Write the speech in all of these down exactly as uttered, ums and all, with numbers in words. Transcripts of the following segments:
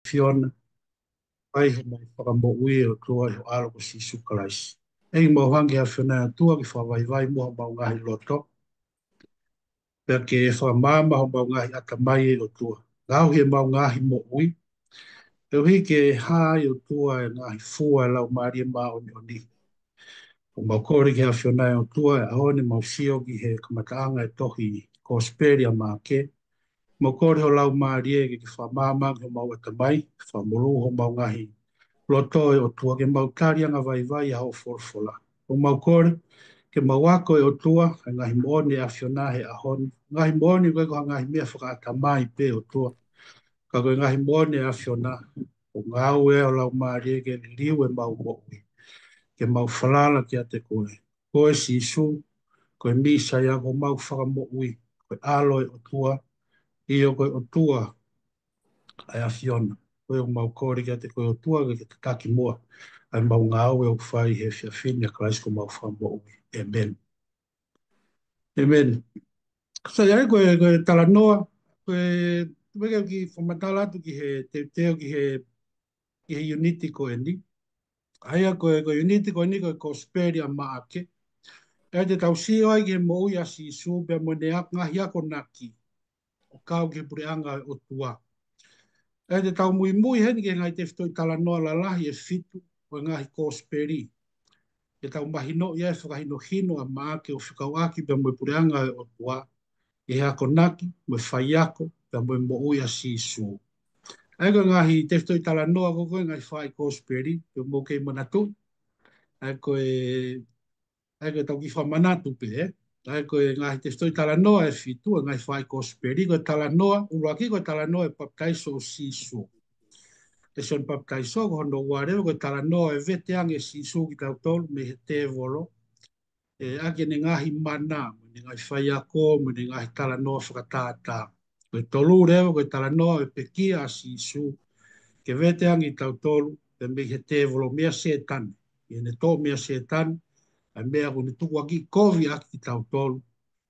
ʻAfiona, ʻai homau fakamoʻui ʻe ʻOtua ʻi ho ʻAlo ko Sīsū Kalaisi. ʻEiki, mau hanga ki he ʻAfiona ʻe ʻOtua ke fakavaivai muʻa homau ngaahi loto, pea ke fakamaama homau ngaahi ʻatamai ʻe ʻOtua, ngaohi ʻemau ngaahi moʻui, koeʻuhi ke hā ʻe ʻOtua e ngaahi fua ʻo e Laumālie Māʻoniʻoni. ʻOku mau kole ki he ʻAfiona ʻe ʻOtua, ʻi he ʻaho ni mau sio ki he kamataʻanga ʻo e tohi Kosipeli ʻa Maʻake. Mau kole ho Laumālie ke ke fakamaama ki homau ʻatamai, fakamolū homau ngaahi loto ʻe ʻOtua, ke mau tali angavaivai ʻa hoʻo folofola. ʻOku mau kole ke mau ako ʻe ʻOtua ʻa e ngaahi moʻoni ʻa e ʻAfiona he ʻaho ni, ngaahi moʻoni ʻoku ʻikai ko ha ngaahi meʻa fakaʻatamai pē ʻe ʻOtua, ka ko e ngaahi moʻoni ʻa e ʻAfiona, ʻoku ngāue ʻa e Laumālie ke liliu ʻemau moʻui, ke mau falala kiate koe. Ko e Sīsū, ko e Mīsaia, ko homau fakamoʻui, ko e ʻAlo ʻo e ʻOtua, ʻio ko e ʻOtua ʻa e ʻAfiona. Ko ia ʻoku mau kole kiate koe ʻOtua ke ke tataki muʻa ʻa ʻemau ngāue ʻoku fai he efiafi ni, ʻia Kalaisi ko homau fakamoʻui. ʻĒmeni. ʻĒmeni. Sai, ʻa ia ko e, ko e talanoa, ko e, tuku ke u kiʻi fakamatala atu ki he teuteu ki he, ki he ʻiuniti ko eni. ʻA ia ko e, ko e ʻiuniti ko eni ko e Kosipeli ʻa Maʻake. ʻA ia te tau sio ai ki he moʻui ʻa Sīsū pea mo ʻene ak-, ngaahi akonaki ʻo kau ki he puleʻanga ʻo e ʻOtua. ʻA ia te tau muimui heni ki he ngaahi tefitoʻi talanoa lalahi ʻe fitu ʻo e ngaahi Kosipeli, ke tau mahinoʻi ai e fakahinohino ʻa Maʻake ʻo fekauʻaki pea mo e puleʻanga ʻo e ʻOtua, ʻi he akonaki mo e faiako pea mo e moʻui ʻa Sīsū. ʻA ia ko e ngaahi tefitoʻi talanoa ko ē ko e ngaahi faaʻi Kosipeli, ʻoku mou kei manatuʻi. ʻA ia ko e ʻA ia ko e tau kiʻi fakamanatu pē, ē. ʻA ia ko e ngaahi tefitoʻi talanoa ʻe fitu ʻo e ngaahi faaʻi Kosipeli, ko e talanoa, ʻuluaki ko e talanoa ʻo e papitaiso ʻo Sīsū. ʻE Sione Papitaiso, ko hono ua leva, ko e talanoa ʻo e veteange ʻe Sīsū kitautolu mei he tēvolo, ē, ʻaki ʻene ngaahi mana, mo ʻene ngaahi faiako, mo ʻene ngaahi talanoa fakatātā. Ko e tolu leva, ko e talanoa ʻo e pekia ʻa Sīsū ke veteange kitautolu pē mei he tēvolo, meia Sētane. ʻI heʻene toʻo meia Sētane ʻa e meʻa ʻoku ne tukuakiʻi kovi ʻaki kitautolu,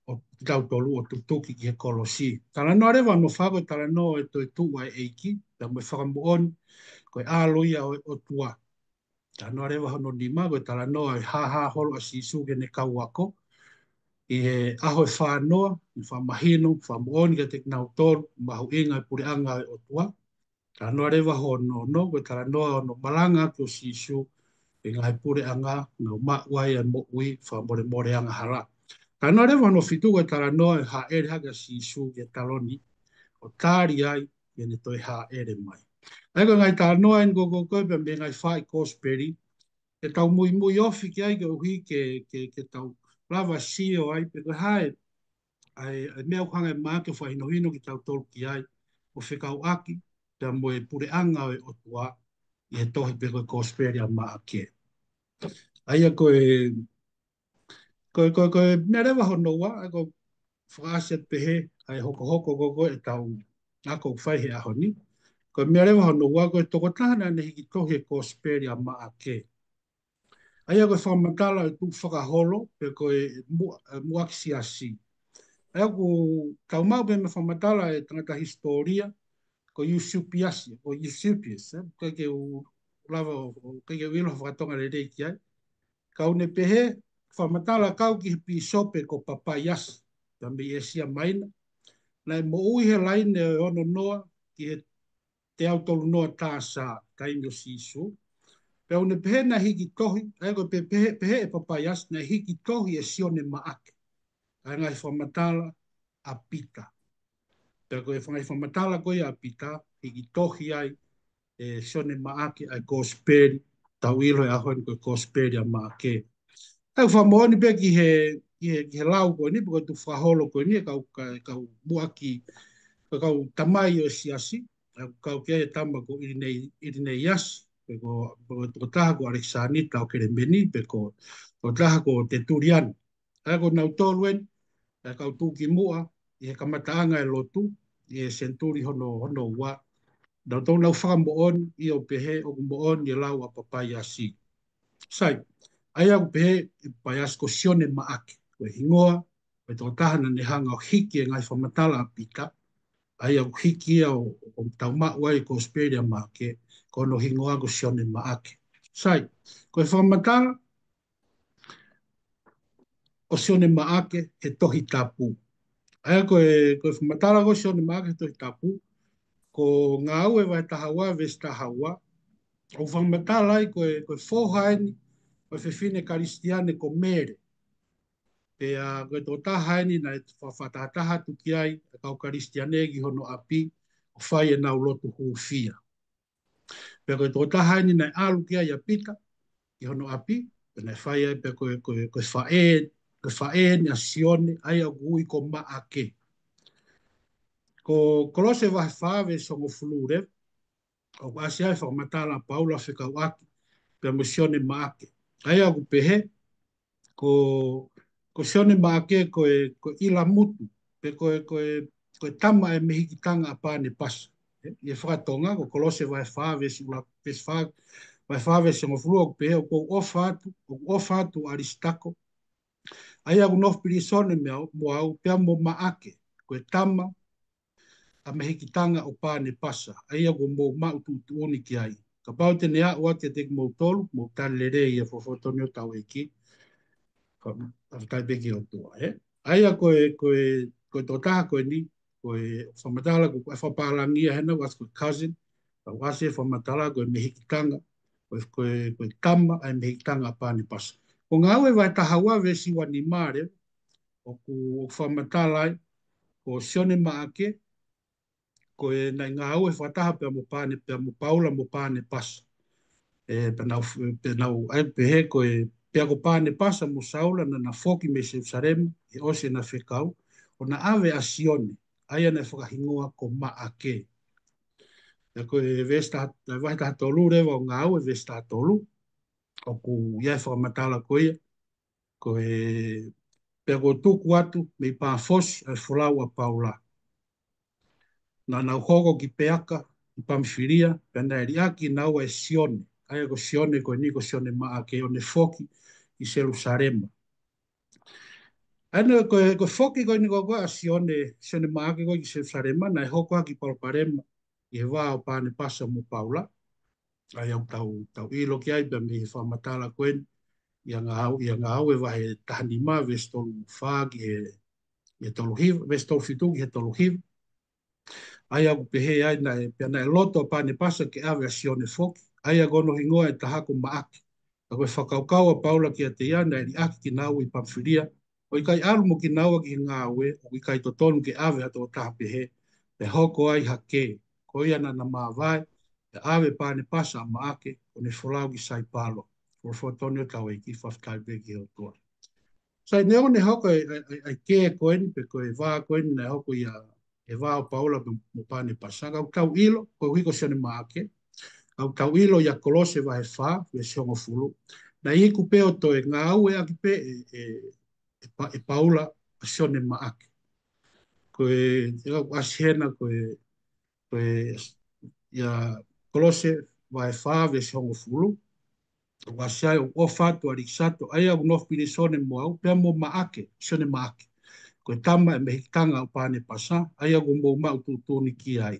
ʻo, kitautolu ʻo tutuki ki he kolosi. Talanoa leva hono fā ko e talanoa ʻo e toetuʻu ʻa e ʻEiki pea mo e fakamoʻoni ko e ʻAlo ia ʻo e ʻOtua. Talanoa leva hono nima ko e talanoa ʻo e hāhā holo ʻa Sīsū ki heʻene kau ako ʻi he ʻaho ʻe fā noa, ʻene fakamahino, fakamoʻoni kiate kinautolu ʻoku mahuʻinga e puleʻanga ʻo e ʻOtua. Talanoa leva hono ono ko e talanoa ʻo hono malanga atu ʻo Sīsū ki he ngaahi puleʻanga naʻa nau maʻu ai e moʻui fakamolemole angahala. Talanoa leva hono fitu ko e talanoa ʻo e hāʻele hake ʻa Sīsū ki he taloni, ʻo tali ai ʻi heʻene toe hāʻele mai. ʻA ia ko e ngaahi talanoa eni ko ē ko ē pea mei he ngaahi faaʻi Kosipeli, ʻe tau muimui ofi ki ai koeʻuhi ke, ke, ke tau lava sio ai pe ko e hā e, ʻa e, ʻa e meʻa ʻoku hanga ʻe Maʻake ʻo fakahinohino kitautolu ki ai, ʻo fekauʻaki pea mo e puleʻanga ʻo e ʻOtua ʻi he tohi pē ko e Kosipeli ʻa Maʻake. ʻA ia ko e, ko e, ko e, ko e meʻa leva hono ua, ʻa ia ko e fakaʻasi atu pehē ʻa e hokohoko ko ē ko ē ʻetau ako ʻoku fai he ʻaho ni. Ko e meʻa leva hono ua, ko e tokotaha naʻa ne hiki tohi e Kosipeli ʻa Maʻake. ʻA ia ko e fakamatala ʻo e tukufakaholo, pe ko e mu-, e muʻaki siasi. ʻA ia ʻoku tau maʻu pē mei he fakamatala ʻa e tangata hisitōlia, ko Eusebius, ko Eusebius, ē? ʻIkai ke u lava ʻo, ʻikai ke u ʻilo ha faka-Tonga lelei ki ai. Ka ʻoku ne pehē, fakamatala kau ki he pīsope ko Papaiasi, pea mei ʻĒsia Maina. Naʻe moʻui he laine ʻo e ono noa ki he teau tolu noa T S, taimi ʻo Sīsū. Pea ʻoku ne pehē naʻe hiki tohi, ʻa ia ko e pe-, pehē, pehē ʻe Papaiasi naʻe hiki tohi ʻe Sione Maʻake ʻa e ngaahi fakamatala ʻa Pita. Pea ko e ngaahi fakamatala ko ia ʻa Pita, hiki tohi ai ʻe Sione Maʻake ʻa e Kosipeli, tau ʻilo he ʻaho ni ko e Kosipeli ʻa Maʻake. ʻOku fakamoʻoni pē ki he, ki he, ki he lau ko eni, pe ko e tukufakaholo ko eni, ʻa e kau, ka-, kau muʻaki, ka-, kau tamai ʻo e siasi, ʻa ia ʻoku kau ki ai e tama ko ʻIlinei-, ʻIlineiasi, pe ko, pe ko e tokotaha ko ʻAlekisānita ʻo Kelemeni, pe ko e tokotaha ko Tetiliano. ʻA ia ko kinautolu eni, ʻa e kau tuʻukimuʻa ʻi he kamataʻanga e lotu, ʻi he senituli hono, hono ua, naʻa nau fakamoʻoni ʻo pehē ʻoku moʻoni e lau ʻa Papaiasi. Sai, ʻa ia ʻoku pehē ʻe Papaiasi ko Sione Maʻake, ko e hingoa ʻo e tokotaha naʻa ne hanga ʻo hiki e ngaahi fakamatala ʻa Pita, ʻA ia ʻoku hiki ia ʻo, ʻo tau maʻu ai e Kosipeli ʻa Maʻake, ko hono hingoa ko Sione Maʻake. Sai, ko e fakamatala ʻo Sione Maʻake he Tohi Tapu. ʻA ia ko e, ko e fakamatala ko Sione Maʻake he Tohi Tapu, ko Ngāue vahe taha ua, veesi taha ua, ʻoku fakamatala ai ko e, ko e foha eni ʻo e fefine Kalisitiane ko Mele. Pea ko e tokotaha eni naʻe fa-, fakatahataha atu ki ai ʻa e kau Kalisitiane ki hono ʻapi, ʻo fai ʻenau lotu hūfia. Pea ko e tokotaha eni naʻe ʻalu ki ai ʻa Pita, ki hono ʻapi, pea naʻe fai ai pea ko e, ko e, ko e faʻē, ko e faʻē eni ʻa Sione, ʻa ia ʻoku ui ko Maʻake. Ko Kolose vahe fā veesi hongofulu leva, ʻoku ʻasi ai e fakamatala ʻa Paula fekauʻaki pea mo Sione Maʻake. ʻA ia ʻoku pehē, ko, ko Sione Maʻake ko e, ko e ʻilamutu, pe ko e, ko e, ko e tama ʻa e mehikitanga ʻa Panepasa. ʻE, ʻi he fakatonga, ko Kolose vahe fā veesi ʻuluaki, veesi fā, vahe fā veesi hongofulu, ʻoku pehē, ʻoku ou ʻofa atu, ʻoku ʻofa atu ʻAlisitako, ʻa ia ʻoku nofo pilīsone mo au, mo au, pea mo Maʻake, ko e tama ʻa e mehikitanga ʻo Panepasa, ʻa ia ʻoku mou maʻu tuʻutuʻuni ki ai. Kapau te ne aʻu atu kiate kimoutolu, mou tali lelei ʻa e folofola tonu ʻa hotau ʻEiki. Fa-, fakafetaʻi pē ki he ʻOtua, ē? ʻA ia ko e, ko e, ko e tokotaha ko eni, ko e fakamatala, ko e fakapālangi ia hena, ʻoku ʻasi ko e cousin, ka ʻoku ʻasi e fakamatala ko e mehikitanga, ko e, ko e, ko e tama ʻa e mehikitanga ʻa Panepasa. Ko Ngāue vahe taha ua veesi ua nima leva, ʻoku, ʻoku fakamatala ai, ko Sione Maʻake, ko e naʻe ngāue fakataha pea mo Pane-, pea mo Paula mo Panepasa. ʻE, pea nau, pea nau, ʻa ia pehē ko e, pea ko Panepasa mo Saula naʻa na foki mei Selusalema, ʻi he ʻosi ʻena fekau, ʻo na ʻave ʻa Sione, ʻa ia naʻe fakahingoa ko Maʻake. Pea ko e veesi taha, vahe taha tolu leva ʻo Ngāue, veesi taha tolu, ʻoku ʻi ai e fakamatala ko ia, ko e, pea kuo tuku atu mei Pafosi ʻa e folau ʻa Paula. Naʻa nau hoko ki Peaka ʻi Pamifilia, pea naʻe liʻaki kinaua ʻe Sione, ʻa ia ko Sione ko eni ko Sione Maʻake, ʻo ne foki ki Selusalema. ʻA ia ko e, ko e foki ko eni ko ē ʻa Sione, Sione Maʻake ko ē ki Selusalema, naʻe hoko hake ʻi palopalema ʻi he vā ʻo Panepasa mo Paula. ʻA ia ʻoku tau, tau ʻilo ki ai pea mei he fakamatala ko eni, ʻia Ngāu-, ʻia Ngāue vahe taha nima veesi tolu fā ki he, ʻi he tolu hiva, veesi tolu fitu ki he tolu hiva. ʻA ia ʻoku pehē ai naʻe, pea naʻe loto ʻa Panepasa ke ʻave ʻa Sione foki, ʻa ia ko hono hingoa ʻe taha ko Maʻake. Ka ko e fakakaukau ʻa Paula kiate ia naʻe liʻaki kinaua ʻi Pamifilia, ʻo ʻikai ʻalu mo kinaua ki he ngāue, ʻoku ʻikai totonu ke ʻave ha tokotaha pehē, pea hoko ai ha kē. Ko ia naʻa na māvae, pea ʻave ʻe Panepasa ʻa Maʻake, ʻo ne folau ki Saipalo. Folofola tonu ʻa hotau ʻEiki, fakafetaʻi pē ki he ʻOtua. Sai, neongo ne hoko e, e, e, e kē ko eni, pe ko e vā ko eni, naʻe hoko ia, e vā ʻo Paula mo, mo Panepasa. Ka ʻoku tau ʻilo, koeʻuhi ko Sione Maʻake, ka ʻoku tau ʻilo ʻia Kolose vahe fā, veesi hongofulu. Naʻe iku pē ʻo toe ngāueʻaki pē ʻe, ʻe, ʻe Pa-, ʻe Paula ʻa Sione Maʻake. Ko e, ʻe ʻoku ʻasi hena ko e, ko e, ʻia Kolose vahe fā veesi hongofulu. ʻOku ʻasi ai, ʻoku ʻofa atu ʻAlikisatō, ʻa ia ʻoku nofo pilīsone mo au, pea mo Maʻake, Sione Maʻake. Ko e tama ʻa e mehikitanga ʻo Panepasa, ʻa ia ʻoku mou maʻu tuʻutuʻuni ki ai.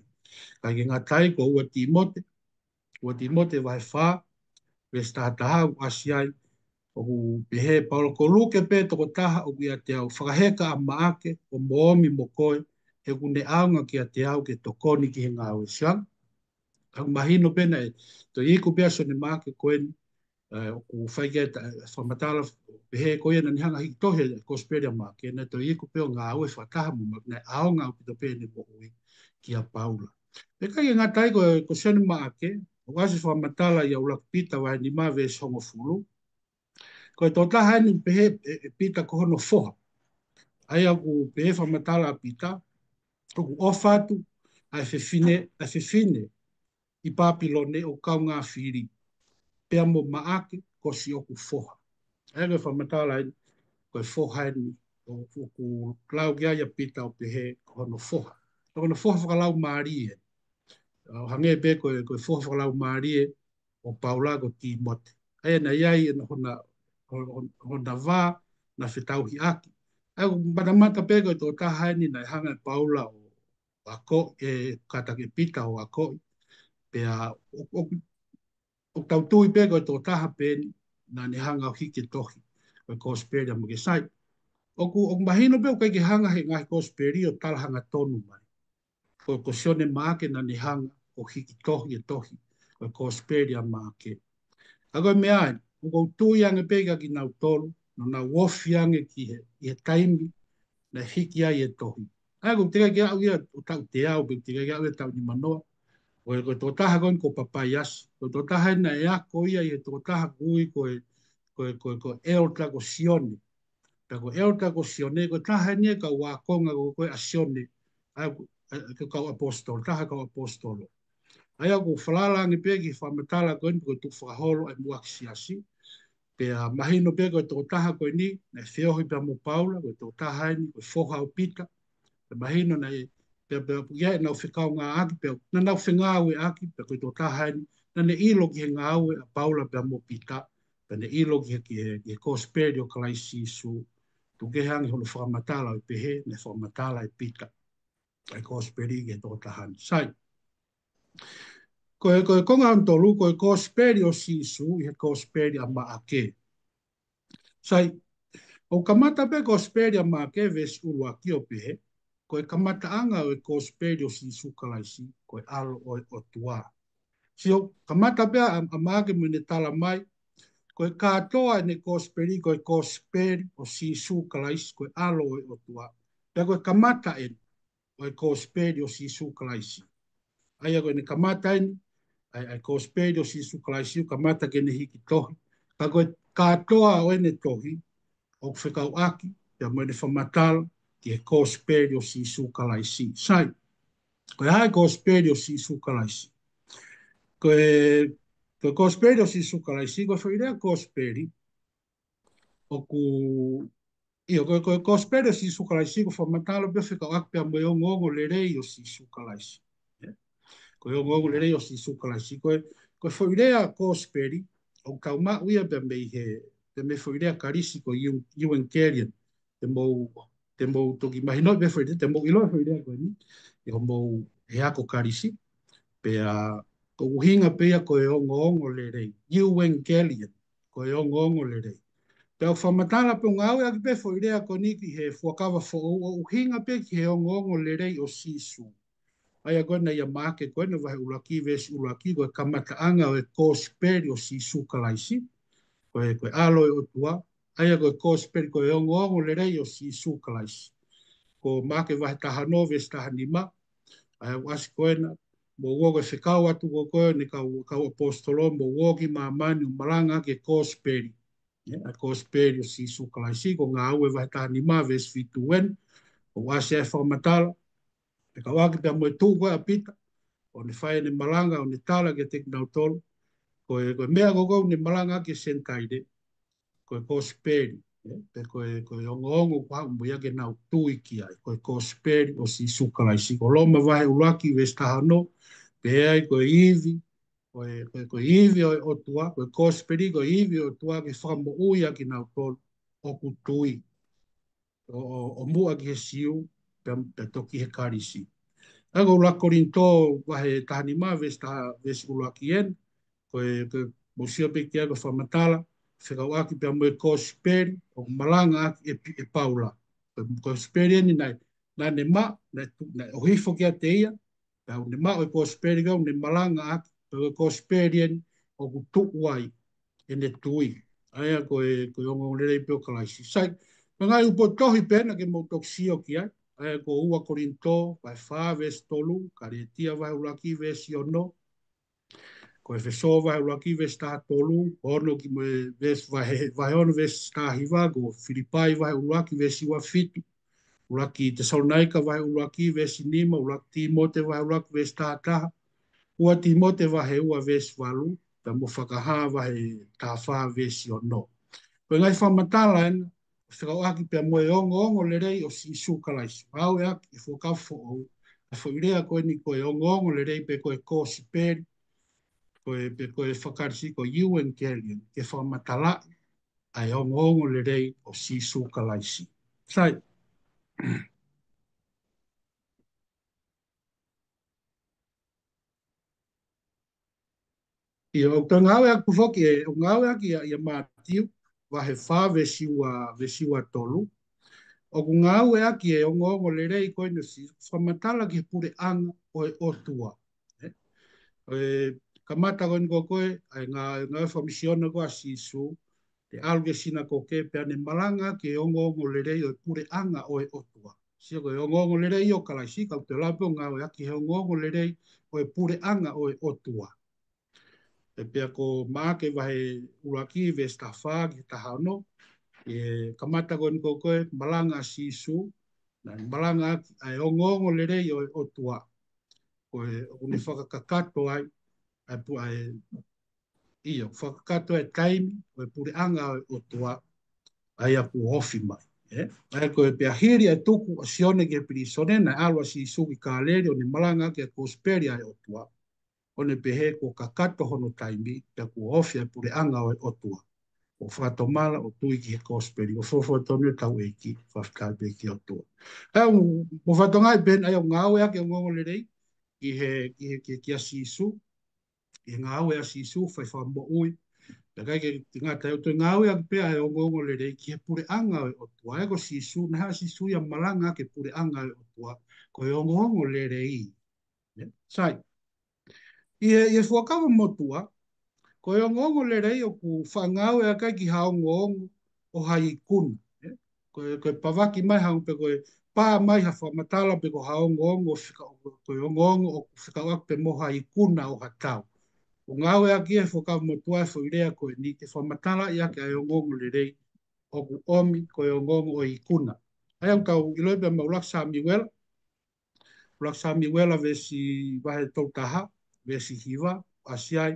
ʻIkai ke ngata ai, ko ua Tīmote, ua Tīmote vahe fā, veesi taha taha, ʻoku ʻasi ai, ʻoku pehē ʻe Paula, ko Luke pē tokotaha ʻoku ʻiate au, fakaheka ʻa Maʻake, ʻo mou ōmi mo koe, he ʻoku ne ʻaonga kiate au ke tokoni ki he ngāue. Sai ange, ʻoku mahino pē naʻe toe iku pē ʻa Sione Maʻake ko eni, ē, ʻoku fai ki ai e ta-, fakamatala, pehē ko ia naʻa ne hanga ʻo hiki tohi e Kosipeli ʻa Maʻake, naʻe toe iku pē ʻo ngāue fakataha mo Maʻake, naʻe ʻaonga ʻaupito pē ʻene moʻui kia Paula. Pea ʻikai ke ngata ai ko, ko Sione Maʻake, ʻoku ʻasi e fakamatala ʻia ʻUluaki Pita vahe nima veesi hongofulu. Ko e tokotaha eni ʻoku pehē ʻe, ʻe Pita ko hono foha. ʻA ia ʻoku pehē e fakamatala ʻa Pita, ʻoku ʻofa atu ʻa e fefine, ʻa e fefine ʻi Papilone ʻoku kaungā fili, pea mo Maʻake ko siʻoku foha. ʻA ia ko e fakamatala eni, ko e foha eni, ʻo, ʻoku lau ki ai ʻa Pita ʻo pehē ko hono foha. Ko hono foha fakalaumālie. ʻO hangē pē ko e, ko e foha fakalaumālie ʻo Paula ko Tīmote. ʻA ia naʻe ʻi ai ʻena hona, hona, hona vā naʻa fetauhiʻaki. ʻA ia ʻoku matamata pē ko e tokotaha eni naʻe hanga ʻe Paula ʻo ako, ʻe kātaki ʻe Pita ʻo akoʻi. Pea ʻo, ʻo, ʻoku tau tui pē ko e tokotaha pē eni naʻa ne hanga ʻo hiki e tohi, ko e Kosipeli ʻa Maʻake. Sai, ʻoku, ʻoku mahino pē ʻoku ʻikai ke hanga he ngaahi Kosipeli ʻo tala hangatonu mai ko, ko Sione, Maʻake naʻa ne hanga ʻo hiki tohi e tohi, ko e Kosipeli ʻa Maʻake. Ka ko e meʻa eni, ʻoku ou tui ange pē kia kinautolu naʻa nau ofi ange ki he, ʻi he taimi naʻe hiki ai e tohi. ʻA ia ʻoku teʻeki ke aʻu ia ʻo taʻu teau pe teʻeki ke aʻu ia ʻo taʻu nimanoa. Ko e, ko e tokotaha ko eni ko Papaiasi. Ko e tokotaha eni naʻe ako ia ʻi he tokotaha ʻoku ui ko e, ko e, ko e, ko e ʻEletā ko Sione. Pea ko e ʻEletā ko Sione, ko e taha eni e kau ākonga ko, ko ē ʻa Sione, ʻa ia ko, ʻa, ko e kau ʻaposetolo, taha e kau ʻaposetolo. ʻA ia ʻoku ou falala ange pē ki he fakamatala ko eni ko e tukufakaholo ʻa e muʻaki siasi. Pea mahino pē ko e tokotaha ko eni naʻe feohi pea mo Paula, ko e tokotaha eni ko e foha ʻo Pita. Pea mahino naʻe, pea, pea, pea ʻenau fekaungāʻaki, pea naʻa nau fengāueʻaki, pea ko e tokotaha eni naʻa ne ʻilo ki he ngāue ʻa Paula pea mo Pita, pea ne ʻilo ki he, ki he, ki he Kosipeli ʻo Kalaisi Sīsū. Tuku kehe ange hono fakamatala ʻo pehē naʻe fakamatala ʻe Pita ʻa e Kosipeli ki he tokotaha ni. Sai. Ko e, ko e konga hono tolu, ko e Kosipeli ʻo Sīsū ʻi he Kosipeli ʻa Maʻake. Sai, ʻoku kamata pē Kosipeli ʻa Maʻake veesi ʻuluaki ʻo pehē, ko e kamataʻanga ʻo e Kosipeli ʻo Sīsū Kalaisi, ko e ʻAlo ʻo e ʻOtua. Sio, kamata pē ʻa, ʻa Maʻake mo ʻene tala mai, ko e kātoa ʻene Kosipeli, ko e Kosipeli ʻo Sīsū Kalaisi, ko e ʻAlo ʻo e ʻOtua. Pea ko e kamata eni ʻo e Kosipeli ʻo Sīsū Kalaisi. ʻA ia ko ʻene kamata eni, ʻa e, ʻa e Kosipeli ʻo Sīsū Kalaisi, ʻoku kamata ke ne hiki tohi. Ka ko e kātoa ʻo ʻene tohi, ʻoku fekauʻaki pea mo ʻene fakamatala ki he Kosipeli ʻo Sīsū Kalaisi. Sai, ko e hā e Kosipeli ʻo Sīsū Kalaisi? Ko e, ko e Kosipeli ʻo Sīsū Kalaisi, ko e foʻi lea Kosipeli, ʻoku, ʻio, ko e, ko e Kosipeli ʻo Sīsū Kalaisi, ʻoku fakamatala pea fekauʻaki pea mo e ongoongolelei ʻo Sīsū Kalaisi. ʻE? Ko e ongoongolelei ʻo Sīsū Kalaisi. Ko e, ko e foʻi lea Kosipeli, ʻoku tau maʻu ia pea mei he, pea mei he foʻi lea Kalisi ko eu-, euangelion. Te mou, te mou toki mahinoʻi pē foʻi lea, te mou ʻilo foʻi lea ko eni ʻi hoʻomou, he ako Kalisi. Pea ko e ʻuhinga pē ia ko e ongoongolelei. Euangelion, ko e ongoongolelei. Pea ʻoku fakamatala pē ʻoku ngāueʻaki pē foʻi lea ko eni ki he Fuakava Foʻou ʻo ʻuhinga pē ki he ongoongolelei ʻo Sīsū. ʻA ia ko ena ia Maʻake ko ena vahe ʻuluaki veesi ʻuluaki, ko e kamataʻanga ʻo e Kosipeli ʻo Sīsū Kalaisi. Ko e, ko e ʻAlo ʻo e ʻOtua. ʻA ia ko e Kosipeli, ko e ongoongolelei ʻo Sīsū Kalaisi. Ko Maʻake vahe taha ono veesi taha nima. ʻA ia ʻoku ʻasi ko ena, mou ō, ko e fekau atu ko ē ʻa e kau, kau ʻaposetolo, mou ō ki māmani ʻo malangaʻaki e Kosipeli. ʻE, ʻa e Kosipeli ʻo Sīsū Kalaisi, ko Ngāue vahe taha nima veesi fitu eni, ʻoku ʻasi ai e fakamatala, fekauʻaki pea mo e tuʻu ko ē ʻa Pita, ʻo ne fai ʻene malanga, ʻo ne tala kiate kinautolu, ko e, ko e meʻa ko ē ʻoku ne malangaʻaki e Senitaile, ko e Kosipeli, ʻe, pe ko e, ko e ongoongo ʻoku haʻu mo ia ke nau tui ki ai, ko e Kosipeli ʻo Sīsū Kalaisi. Ko Loma vahe ʻuluaki veesi taha ono, pehē ai ko e ivi, ko e, ko e, ko e ivi ʻo e ʻOtua, ko e Kosipeli, ko e ivi ʻo e ʻOtua ke fakamoʻui ʻa kinautolu ʻoku tui. ʻO, ʻo, ʻo muʻa ki he Siu, pea, pea toki he Kalisi. ʻA ia ko ʻUluaki Kolinitō vahe taha nima veesi taha, veesi ʻuluaki eni, ko e, ko e mou sio pē ki ai ko e fakamatala, fekauʻaki pea mo e Kosipeli, ʻoku malangaʻaki ʻe Pi-, ʻe Paula. Ko e Kosipeli eni naʻe, naʻa ne maʻu, naʻe tu-, naʻe ʻohifo kiate ia, pea ʻoku ne maʻu e Kosipeli ko ē ʻoku ne malangaʻaki, pea ko e Kosipeli eni ʻoku tuʻu ai ʻene tui. ʻA ia ko e, ko e ongoongolelei pē ʻo Kalaisi. Sai, ko e ngaahi upotohi pē ena ke mou toki sio ki ai. ʻA ia ko Ua Kolinitō vahe fā veesi tolu, Kalētia vahe ʻuluaki veesi ono, ko ʻEfesō vahe ʻuluaki veesi taha tolu, ono ki mo e veesi vahe, vahe ono veesi taha hiva, ko Filipai vahe ʻuluaki veesi ua fitu, ʻUluaki Tesalonaika vahe ʻuluaki veesi nima, ʻUluaki Tīmote vahe ʻuluaki veesi taha taha, Ua Tīmote vahe ua veesi valu, pea mo Fakahā vahe taha fā veesi ono. Ko e ngaahi fakamatala ena, fekauʻaki pea mo e ongoongolelei ʻo Sīsū Kalaisi. Ngāueʻaki ʻe he Fuakava Foʻou e foʻi lea ko eni ko e ongoongolelei pe ko e Kosipeli, ko e, pe ko e faka-Kalisi ko e euangelion, ke fakamatalaʻi ʻa e ongoongolelei ʻo Sīsū Kalaisi. Sai. ʻIo, ʻoku toe ngāueʻaki pē foki ʻe, ʻoku ngāueʻaki ʻia, ʻia Mātiu, vahe fā veesi ua, veesi ua tolu. ʻOku ngāueʻaki e ongoongo lelei ko eni ʻo Sīsū, fakamatala ki he puleʻanga ʻo e ʻOtua. ʻE? ʻE, kamata ko eni ko ē, ʻa e ngā, ngāue fakamisiona ko ē ʻa Sīsū, ʻe ʻalu ki he sinakoke pea ne malanga ki he ongoongo lelei ʻo e puleʻanga ʻo e ʻOtua. Sio ko e ongoongo lelei ʻo Kalaisi, ka ʻoku toe lava pē ʻo ngāueʻaki he ongoongo lelei ʻo e puleʻanga ʻo e ʻOtua. ʻE pea ko Maʻake vahe ʻuluaki veesi taha fā ki he taha ono, ʻe kamata ko eni ko ē, ko e malanga ʻa Sīsū, naʻe malanga ʻaki ʻa e ongoongo lelei ʻo e ʻOtua. Ko e, ʻoku ne fakakakato ai, ʻa e pu-, ʻa e, ʻio, fakakakato e taimi, ʻo e puleʻanga ʻo e ʻOtua, ʻa ia kuo ofi mai. ʻE? ʻA ia ko e pea hili ʻa e tuku ʻa Sione ki he pilīsone, naʻe ʻalu ʻa Sīsū ki Kāleli, ʻo ne malanga ki he kosipeli ʻa e ʻOtua. ʻO ne pehē kuo kakato hono taimi, pea kuo ofi ʻa e puleʻanga ʻo e ʻOtua. ʻO fakatomala, ʻo tui ki he kosipeli, ʻo fuofua tonu e tau ʻEiki, fakafetaʻi pē ki he ʻOtua. ʻA ia, mo fakatonga i pehē, ʻa ia ʻoku ngāueʻaki e ongoongo lelei, ki he, ki he, ki he, kia Sīsū, ʻi he ngāue ʻa Sīsū, fai fakamoʻui. Pea ʻikai ke ngata ai, ʻoku toe ngāueʻaki pē ʻa e ongoongo lelei ki he puleʻanga ʻo e ʻOtua. ʻA ia ko Sīsū, naʻe haʻu ʻa Sīsū ia malanga ki he puleʻanga ʻo e ʻOtua. Ko e ongoongo lelei. ʻE? Sai. ʻI he, ʻi he Fuakava Motuʻa, ko e ongoongo lelei ʻoku faʻa ngāueʻaki ai ki ha ongoongo ʻo ha ikuna. ʻE? Ko e, ko e pavaki mai ha ongo pe ko e pā mai ha fakamatala pe ko ha ongoongo fika-, ko e ongoongo ʻoku fekauʻaki pē mo ha ikuna ʻo ha tau. ʻOku ngāueʻaki ʻi he Fuakava Motuʻa e foʻi lea ko eni ke fakamatalaʻi ʻaki ʻa e ongoongo lelei ʻoku ʻomi ko e ongoongo ʻo e ikuna. ʻA ia ʻoku tau ʻiloʻi pē mei he ʻUluaki Samiuela, ʻUluaki Samiuela veesi vahe tolu taha, veesi hiva, ʻasi ai,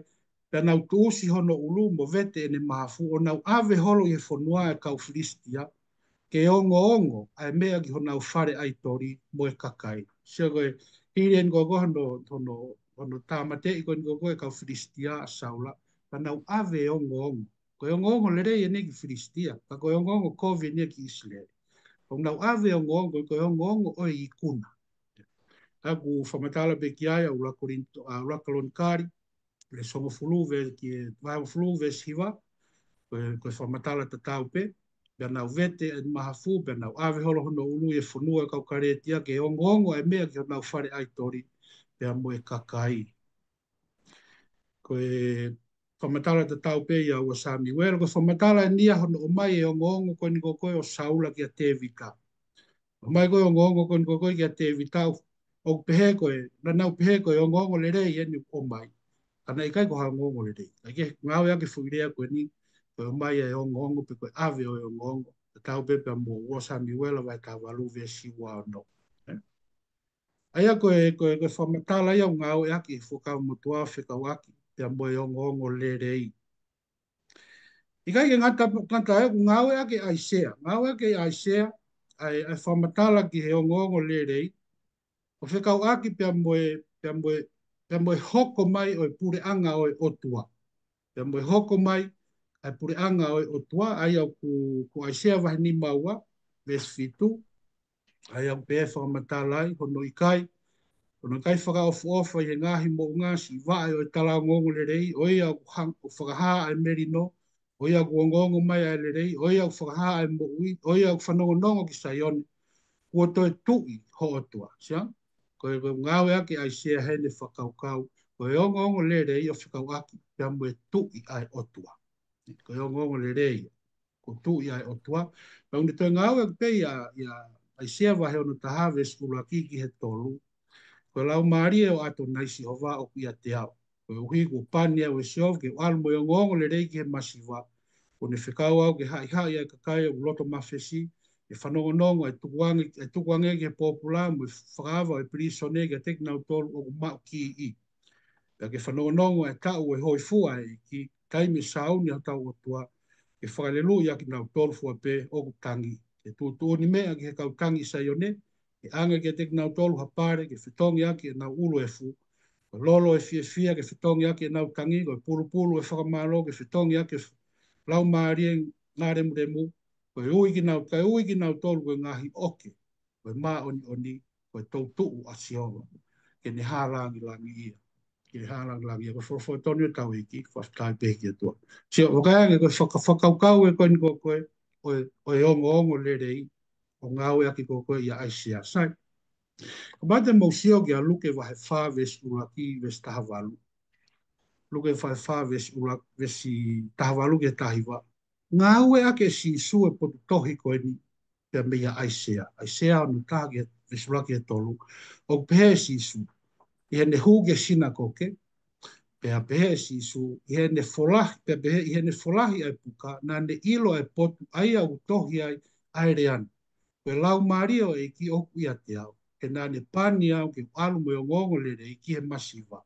pea nau tuʻusi hono ʻulu mo vete ʻene mahafu ʻo nau ʻave holo ʻi he fonua ʻa e kau Filisitia, ke ongoongo ʻa e meʻa ki honau fale ʻaitoli mo e kakai. Sio ko e hili eni ko ē ko ē hono, hono, hono tāmateʻi ko eni ko ē ko ē e kau Filisitia ʻa Saula, pea nau ʻave e ongoongo. Ko e ongoongo lelei eni ki Filisitia, ka ko e ongoongo kovi eni ki ʻIsileli. ʻOku nau ʻave e ongoongo, ko e ongoongo ʻo e ikuna. ʻA ia ʻoku fakamatala pē ki ai ʻa ʻUluaki Kolinitō, ʻa ʻUluaki Kalonikali, veesi hongofulu, ve-, ki he vahe hongofulu, veesi hiva, ko e, ko e fakamatala tatau pē, pea nau vete ʻene mahafu, pea nau ʻave holo hono ʻulu ʻi he fonua ʻa e kau Kalētia ke ongoongo ʻa e meʻa ki honau fale ʻaitoli, pea mo e kakai. Ko e fakamatala tatau pē ia ʻa ua Samiuela, ko e fakamatala eni ia hono ʻomai e ongoongo ko eni ko ē ko ē ʻo Saula kia Tēvita. ʻOmai ko ē ongoongo ko eni ko ē ko ē kia Tēvita, ʻoku pehē ko ē, naʻa nau pehē ko e ongoongo lelei eni ʻoku ʻomai. Ka naʻe ʻikai ko ha ongoongo lelei. ʻIkai ke ngāueʻaki e foʻi lea ko eni, ko e ʻomai e ongoongo pe ko e ʻave ʻo e ongoongo. Tatau pē pea mo ua Samiuela vahe taha valu veesi ua ono. ʻE? ʻA ia ko e, ko e, ko e fakamatala ia ʻoku ngāueʻaki ʻi he Fuakava Motuʻa fekauʻaki pea mo e ongoongo lelei. ʻIkai ke ngata, ngata ai, ʻoku ngāueʻaki ʻe ʻAisea. Ngāueʻaki ʻe ʻAisea ʻa e, ʻa e fakamatala ki he ongoongo lelei, ʻo fekauʻaki pea mo e, pea mo e, pea mo e hoko mai ʻo e puleʻanga ʻo e ʻOtua. Pea mo e hoko mai ʻa e puleʻanga ʻo e ʻOtua, ʻa ia ʻoku, ko ʻAisea vahe nima ua, veesi fitu, ʻa ia ʻoku pehē fakamatala ai, hono ʻikai, hono ʻikai fakaʻofoʻofa ʻi he ngaahi moʻunga siʻi vaʻe ʻo e tala ongoongo lelei, ʻo ia ʻoku hang-, ʻoku fakahā ʻa e melino, ʻo ia ʻoku ongoongo mai ʻa e lelei, ʻo ia ʻoku fakahā ʻa e moʻui, ʻo ia ʻoku fanongonongo ki Saione, kuo toe tuʻi ho ʻOtua. Sia? Ko e, ko e ngāueʻaki ʻe ʻAisea heʻene fakakaukau, ko e ongoongo lelei ʻoku fekauʻaki pea mo e tuʻi ʻa e ʻOtua. Ko e ongoongo lelei, ko e tuʻi ʻa e ʻOtua. Pea ʻoku ne toe ngāueʻaki pē ia, ia ʻAisea vahe ono taha veesi ʻuluaki ki he tolu. Ko e Laumālie ʻo ʻAtonai Sihova ʻoku ʻiate au. Koeʻuhi kuo pani au ʻe Sihova ke u ʻalu mo e ongoongo lelei ki he masiva. Kuo ne fekau au ke haʻihaʻi ʻa e kakai ʻoku loto mafesi, ke fanongonongo ʻa e tukuange, ʻa e tukuange ki he pōpula, mo e fakaava ʻo e pilīsone kiate kinautolu ʻoku maʻu kiʻi. Pea ke fanongonongo ʻa e taʻu ʻo e hōifua ʻa e ʻEiki, taimi ʻe sāuni ʻa hotau ʻOtua, ke fakaleluʻi ʻa kinautolu fua pē ʻoku tangi. Ke tuʻutuʻuni meʻa ki he kau tangi ʻi Saione, ke ʻange kiate kinautolu ha pale, ke fetongi ʻaki ʻenau ʻulu efu. Ko e lolo ʻo e fiefia ke fetongi ʻaki ʻenau tangi, ko e pulupulu ʻo e fakamālō ke fetongi ʻaki e f-, laumālie ngalemulemu, ko e ui kinau-, kae ui kinautolu ko e ngaahi ʻoke, ko e māʻoniʻoni, ko e toʻutuʻu ʻa Sihova, ke ne hā langilangiʻia. ʻi he hālangilangi, ko e folofola tonu ʻa hotau ʻEiki, fakafetaʻi pē ki he ʻOtua. Sio, ʻoku ʻikai ke ko e faka-, fakakaukau ē ko eni ko ē, ʻo e, ʻo e ongoongolelei, ʻoku ngāueʻaki ko ē ʻia ʻAisea. Sai, kapau te mou sio ki he Luke vahe fā veesi ʻuluaki, veesi taha valu. Luke vahe fā veesi ʻuluaki, veesi taha valu ki he taha hiva. Ngāueʻaki ʻe Sīsū e potu tohi ko eni, pea mei ʻa ʻAisea. ʻAisea ono taha ki he veesi ʻuluaki ki he tolu. ʻOku pehē ʻe Sīsū, ʻi heʻene hū ki he sinakoke, pea pehē ʻe Sīsū, ʻi heʻene folahi, pea pehē ʻi heʻene folahi ʻa e puka, naʻa ne ʻilo ʻa e potu, ʻa ia ʻoku tohi ai ʻa e lea ni. Ko e Laumālie ʻo e ʻEiki ʻoku ʻiate au, he naʻa ne pani au ke u ʻalu mo e ongoongolelei ki he masiva.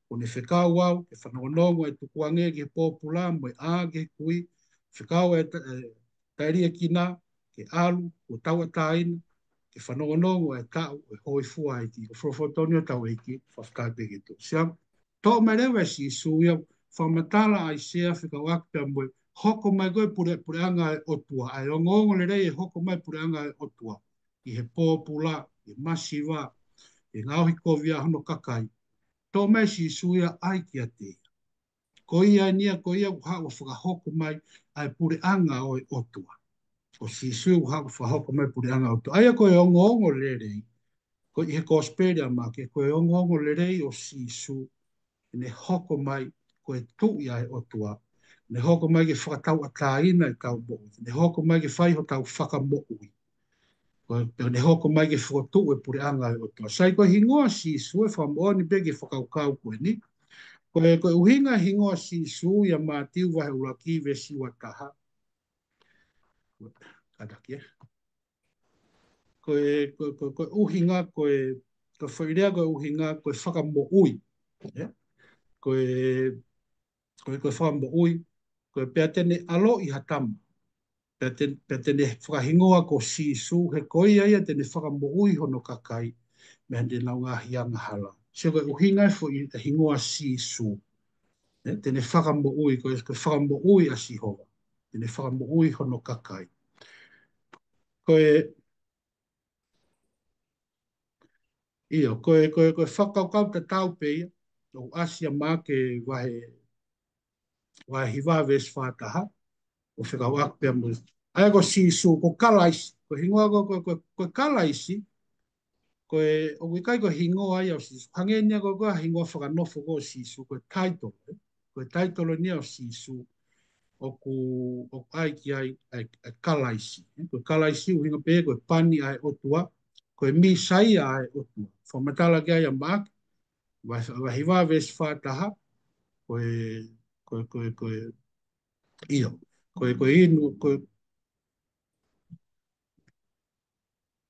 Kuo ne fekau au ke fanongonongo ʻa e tukuange ki he pōpula, mo e ʻā ki he kui, fekau ʻa e ta-, e taʻeliekina ke ʻalu, kuo tauʻatāina, ke fanongonongo ʻa e taʻu ʻo e hōifua ʻa e ʻEiki. Ko e folofola tonu ʻa hotau ʻEiki, fakafetaʻi pē ki he ʻOtua. Sio, toʻo mai leva ʻe Sīsū ia, fakamatala ʻa ʻAisea fekauʻaki pea mo e hoko mai ko ē pule-, puleʻanga ʻo e ʻOtua, ʻa e ongoongolelei ʻe hoko mai puleʻanga ʻo e ʻOtua, ʻi he pōpula, ʻi he masiva, ʻi he ngaohikovia hono kakai. Toʻo mai ʻe Sīsū ia, ʻai kiate ia. Ko ia eni ia, ko ia ʻoku haʻu ʻo fakahoko mai ʻa e puleʻanga ʻo e ʻOtua. Ko Sīsū ʻoku haʻu ʻo fakahoko mai puleʻanga ʻo e ʻOtua. ʻA ia ko e ongoongolelei, ko ē ʻi he Kosipeli ʻa Maʻake, ko e ongoongolelei ʻo Sīsū, ʻene hoko mai ko e Tuʻi ʻa e ʻOtua, ʻene hoko mai ke fakatauʻatāina ʻetau moʻui, ʻene hoko mai ke fai hotau fakamoʻui. Ko e, pea ne hoko mai ke fokotuʻu e puleʻanga ʻo e ʻOtua. Sai, ko e hingoa Sīsū, ʻe fakamoʻoni pē ke fakakaukau ko eni. Ko e, ko e ʻuhinga e hingoa Sīsū ʻia Mātiu vahe ʻuluaki veesi ua taha. Kātaki, ē? Ko e, ko e, ko e, ko e ʻuhinga, ko e, ko e foʻi lea, ko e ʻuhinga, ko e fakamoʻui. Ē? Ko e, ko e, ko e fakamoʻui, ko e pea te ne ʻaloʻi ha tama. Pea te, pea te ne fakahingoa ko Sīsū, he ko ia ia te ne fakamoʻui hono kakai mei heʻenau ngaahi angahala. Sio, ko e ʻuhinga e foʻi, e hingoa Sīsū. Ē, te ne fakamoʻui, ko e, ko e fakamoʻui ʻa Sihova. Te ne fakamoʻui hono kakai. Ko e, ʻio, ko e, ko e, ko e fakakaukau tatau pē ia, ʻoku ʻasi ʻia Maʻake vahe, vahe hiva veesi fā taha, ʻo fekauʻaki pea mo, ʻa ia ko Sīsū, ko Kalaisi, ko e hingoa ko, ko, ko, ko Kalaisi, ko e, ʻoku ʻikai ko e hingoa ia ʻo Sīsū. Hangē eni ia ko, ko e hingoa fakanofo ko ē ʻo Sīsū, ko e title, ē? Ko e title eni ia ʻo Sīsū, ʻoku, ʻoku ʻai ki ai, ʻa e, ʻa e Kalaisi, ē? Ko e Kalaisi ʻuhinga pē ko e pani ʻa e ʻOtua, ko e Mīsaia ʻa e ʻOtua. Fakamatala ki ai ʻa Maʻake, vahe, vahe hiva veesi fā taha, ko e, ko e, ko e, ko e, ʻio, ko e, ko e inu, ko e,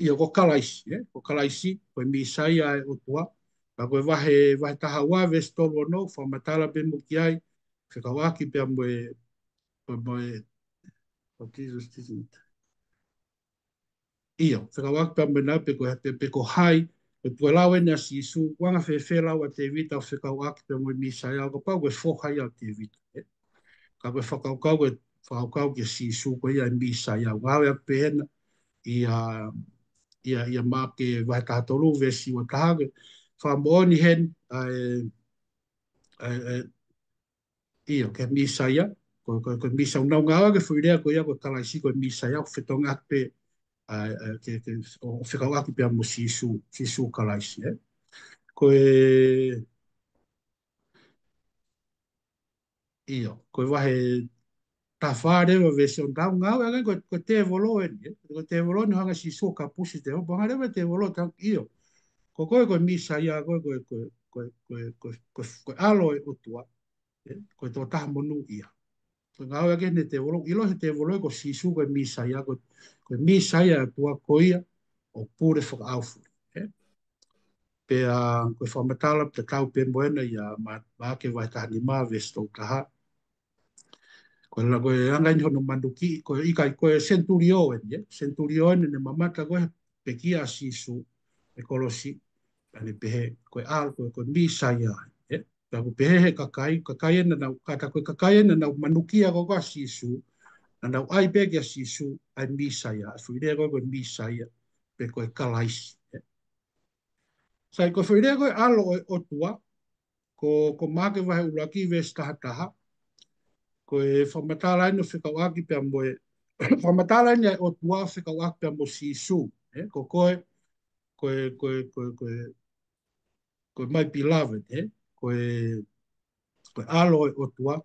ʻio, ko Kalaisi, ē? Ko Kalaisi, ko e Mīsaia ʻa e ʻOtua. Pea ko e vahe, vahe taha ua veesi tolu ono, fakamatala pē mo ki ai, fekauʻaki pea mo e, mo e, what Jesus didn't. ʻIo, fekauʻaki pea mo e nau pe ko, pe, pe ko hai, pe ko e lau eni ʻa Sīsū, ʻoku anga fēfē lau ʻa Tēvita ʻo fekauʻaki pea mo e Mīsaia, ʻo kapau ko e foha ia ʻo Tēvita, ē? Ka ko e fakakaukau, ko e fakakaukau kia Sīsū ko ia e Mīsaia. Ngāueʻaki pē hena ʻia, ʻia, ʻia Maʻake vahe taha tolu, veesi ua taha, ke fakamoʻoni heni, ʻa e, ʻa e, ʻa e, ʻio, ko e Mīsaia, ko, ko, ko e Mīsaia, nau ngāueʻaki e foʻi lea ko ia ko e Kalaisi, ko e Mīsaia, ʻoku fetongi ʻaki pē, ʻa, ʻa, ke, ke, ʻo, ʻo fekauʻaki pea mo Sīsū, Sīsū Kalaisi, ē. Ko e, ʻio, ko e vahe taha fā leva veesi ono, tau ngāueʻaki ko, ko e tēvolo eni, ē. Ko e tēvolo eni ʻoku hanga ʻe Sīsū ʻo kapusi e tēvolo, pea hanga leva e tēvolo ʻo tala, ʻio, ko koe ko e Mīsaia, ko e, ko e, ko e ʻAlo ʻo e ʻOtua, ē, ko e tokotaha monūʻia. Ko e ngāueʻaki eni e tēvolo, ʻilo ʻe he tēvolo ko Sīsū ko e Mīsaia, ko, ko e Mīsaia ʻa e ʻOtua ko ia ʻoku pule fakaʻaufuli, ē. Pea ko e fakamatala tatau pē mo ena ʻia Ma-, Maʻake vahe taha nima veesi tolu taha. Ko e la-, ko e anga eni hono manuki, ko e ʻikai, ko e senitulio eni, ē. Senitulio eni naʻe mamata ko ē he pekia ʻa Sīsū he kolosi, pea ne pehē, ko e ʻAlo, ko e, ko e Mīsaia, ē. Pea ʻoku pehē ʻe he kakai, kakai ena naʻa nau, kātaki ko e kakai ena naʻa nau manukia ko ē ʻa Sīsū, naʻa nau ʻai pē kia Sīsū ʻa e Mīsaia, ʻa e foʻi lea ko ē ko e Mīsaia, pe ko e Kalaisi, ē. Sai, ko e foʻi lea ko e ʻAlo ʻo e ʻOtua, ko, ko Maʻake vahe ʻuluaki veesi taha taha. Ko e fakamatala eni ʻo fekauʻaki pea mo e, fakamatala eni ʻa e ʻOtua ʻo fekauʻaki pea mo Sīsū. ʻE, ko koe, ko e, ko e, ko e, ko e, ko e my beloved, ʻe? Ko e, ko e ʻalo ʻo e ʻOtua.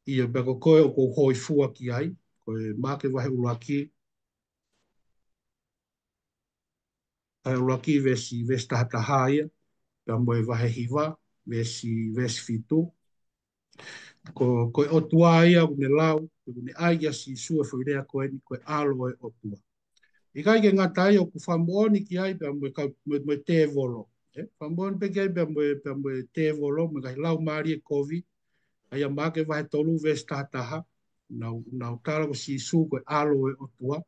ʻIo, pea ko koe ʻoku ou hōifua ki ai. Ko e Maʻake vahe ʻuluaki, vahe ʻuluaki veesi, veesi taha taha ia, pea mo e vahe hiva, veesi, veesi fitu. Ko, ko e ʻOtua ia ʻoku ne lau, ʻoku ne ʻai kia Sīsū e foʻi lea ko eni, ko e ʻalo ʻo e ʻOtua. ʻIkai ke ngata ai ʻoku fakamoʻoni ki ai pea mo e kau, mo e, mo e tēvolo. ʻE, fakamoʻoni pē ki ai pea mo e, pea mo e tēvolo, mo e ngaahi laumālie kovi, ʻa ia Maʻake vahe tolu veesi taha taha, nau, nau tala ko Sīsū ko e ʻalo ʻo e ʻOtua.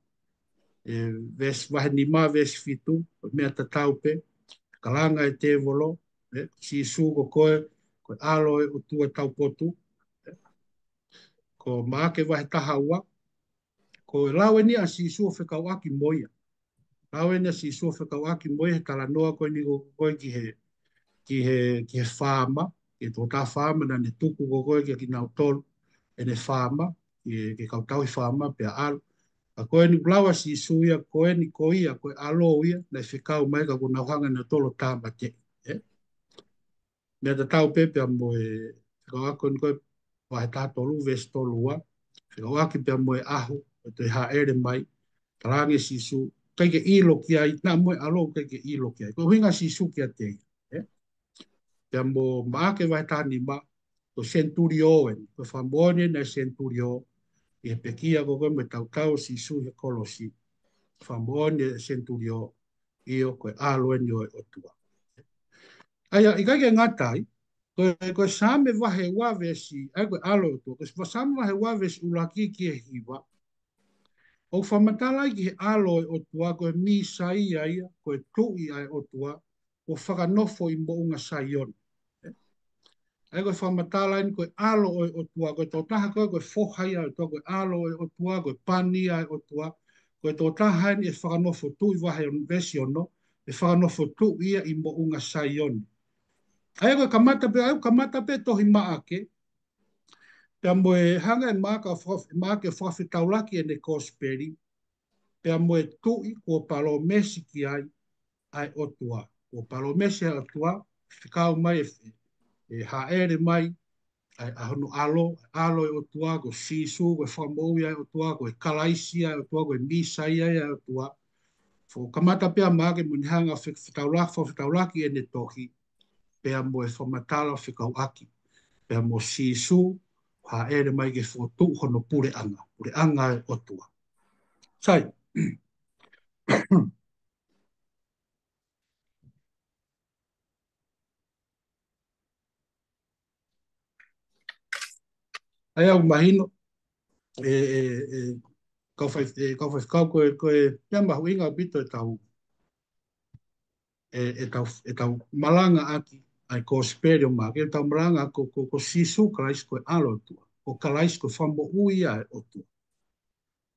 ʻE, veesi vahe nima, veesi fitu, ko e meʻa tatau pē, kalanga e tēvolo, ʻe, Sīsū ko koe, ko e ʻalo ʻo e ʻOtua taupotu. Ko Maʻake vahe taha ua, ko e lau eni ʻa Sīsū ʻo fekauʻaki mo ia. Lau eni ʻa Sīsū ʻo fekauʻaki mo ia he talanoa ko eni ko, ko ē ki he, ki he, ki he faama, ki he tokotaha faama naʻa ne tuku ko ē kia kinautolu ʻene faama, ki he, ki he kau tauhi faama pea ʻalu. ʻA ko eni lau ʻa Sīsū ia, ko eni ko ia, ko e ʻalo ia, naʻe fekau mai ka kuo nau hanga ʻe nautolu ʻo tāmateʻi. ʻE? Meʻa tatau pē pea mo e fekauʻaki ko eni ko e vahe taha tolu, veesi tolu ua, fekauʻaki pea mo e ʻaho, ʻo toe hāʻele mai, talaange Sīsū, ʻikai ke ʻilo ki ai, naʻa mo e ʻalo ʻikai ke ʻilo ki ai. Ko e ʻuhinga Sīsū kiate ia, ʻe? Pea mo Maʻake vahe taha nima, ko e senitulio eni, ko e fakamoʻoni eni ʻa e senitulio, ʻi he pekia ko ē mo e tautau ʻo Sīsū he kolosi, fakamoʻoni e senitulio, ʻio ko e ʻalo eni ʻo e ʻOtua. ʻA ia, ʻikai ke ngata ai, ko e, ko e Saame vahe ua veesi, ʻa ia ko e ʻalo ʻo e ʻOtua, ko e Saame vahe ua veesi ʻuluaki ki he hiva, ʻoku fakamatala ai ki he ʻalo ʻo e ʻOtua, ko e Mīsaia ia, ko e Tuʻi ʻa e ʻOtua, ʻoku fakanofo ʻi Moʻunga Saione. ʻA ia ko e fakamatala eni ko e ʻalo ʻo e ʻOtua, ko e tokotaha ko ē, ko e foha ia ʻo e ʻOtua, ko e ʻalo ʻo e ʻOtua, ko e pani ia ʻo e ʻOtua, ko e tokotaha eni ʻe fakanofo tuʻi, vahe ono, veesi ono, ʻe fakanofo tuʻi ia ʻi Moʻunga Saione. ʻA ia ko e kamata pē, ʻa ia kamata pē tohi Maʻake, pea mo e hanga ʻe Maʻake ʻo faka-, Maʻake ʻo fakafetaulaki ʻene kosipeli, pea mo e tuʻi kuo palōmesi ki ai ʻa e ʻOtua. Kuo palōmesi ʻa e ʻOtua, fekau mai ʻe, ʻe hāʻele mai ʻa e, ʻa hono ʻAlo, ʻAlo ʻo e ʻOtua, ko Sīsū, ko e Fakamoʻui ʻa e ʻOtua, ko e Kalaisi ʻa e ʻOtua, ko e Mīsaia ʻa e ʻOtua. Fo-, kamata pē ʻa Maʻake mo ne hanga ʻo fe-, fetaulaki, fakafetaulaki ʻene tohi, pea mo e fakamatala fekauʻaki, pea mo Sīsū, hāʻele mai ke fokotuʻu hono puleʻanga, puleʻanga ʻo e ʻOtua. Sai. ʻA ia ʻoku mahino, ʻe, ʻe, ʻe, kau fai, ʻe, kau faifekau ko e, ko e, meʻa mahuʻinga ʻaupito ʻetau, ʻe, ʻetau, ʻetau malangaʻaki ʻa e kosipeli ʻo Maʻake, ʻetau malanga ko, ko, ko Sīsū Kalaisi ko e ʻAlo ʻo e ʻOtua, ko Kalaisi ko e Fakamoʻui ʻa e ʻOtua.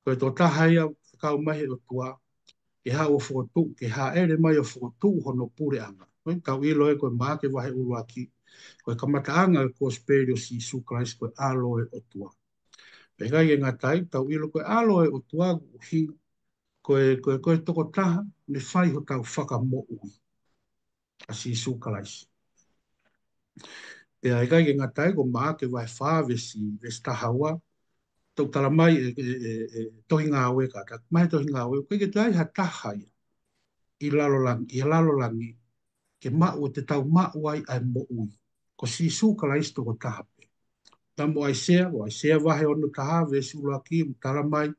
Ko e tokotaha ia ʻoku fekau mai he ʻOtua, ke haʻu ʻo fokotuʻu, ke hāʻele mai ʻo fokotuʻu hono puleʻanga. Ko e tau ʻilo ē ko e Maʻake vahe ʻuluaki, ko e kamataʻanga ʻo e kosipeli ʻo Sīsū Kalaisi ko e ʻAlo ʻo e ʻOtua. Pea ʻikai ke ngata ai, tau ʻilo ko e ʻAlo ʻo e ʻOtua ʻoku ʻuhinga, ko e, ko e, ko e tokotaha ne fai hotau fakamoʻui, ʻa Sīsū Kalaisi. Pea ʻikai ke ngata ai, ko Maʻake vahe fā veesi, veesi taha ua, tau tala mai ʻe, ʻe, ʻe, ʻe tohi Ngāue ka ta, mai tohi Ngāue, ʻoku ʻikai ke toe ʻi ai ha taha ia ʻi lalo langi, ʻi he lalo langi, ke maʻu ʻo te tau maʻu ai ʻa e moʻui. Ko Sīsū Kalaisi tokotaha pē. Tau mo ʻAisea, ko ʻAisea vahe ono taha, veesi ʻuluaki, ʻoku tala mai,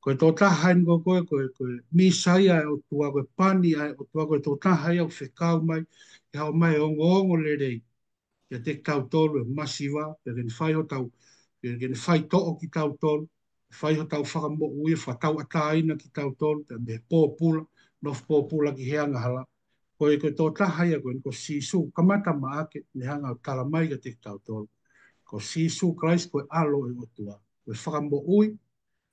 ko e tokotaha eni ko, ko, ko, ko e Mīsaia ʻa e ʻOtua, ko e pani ʻa e ʻOtua, ko e tokotaha ia ʻoku fekau mai, ke haʻu mai ʻo ongoongolelei kiate kitautolu ʻi he masiva, pea ke ne fai hotau, ke, ke ne faitoʻo kitautolu, fai hotau fakamoʻui, fakatauʻatāina kitautolu, pea mei he pōpula, nofo pōpula ki he angahala. Ko e, ko e tokotaha ia ko eni ko Sīsū, kamata Maʻake, ne hanga ʻo tala mai kiate kitautolu. Ko Sīsū Kalaisi ko e ʻAlo ʻo e ʻOtua, ko e Fakamoʻui,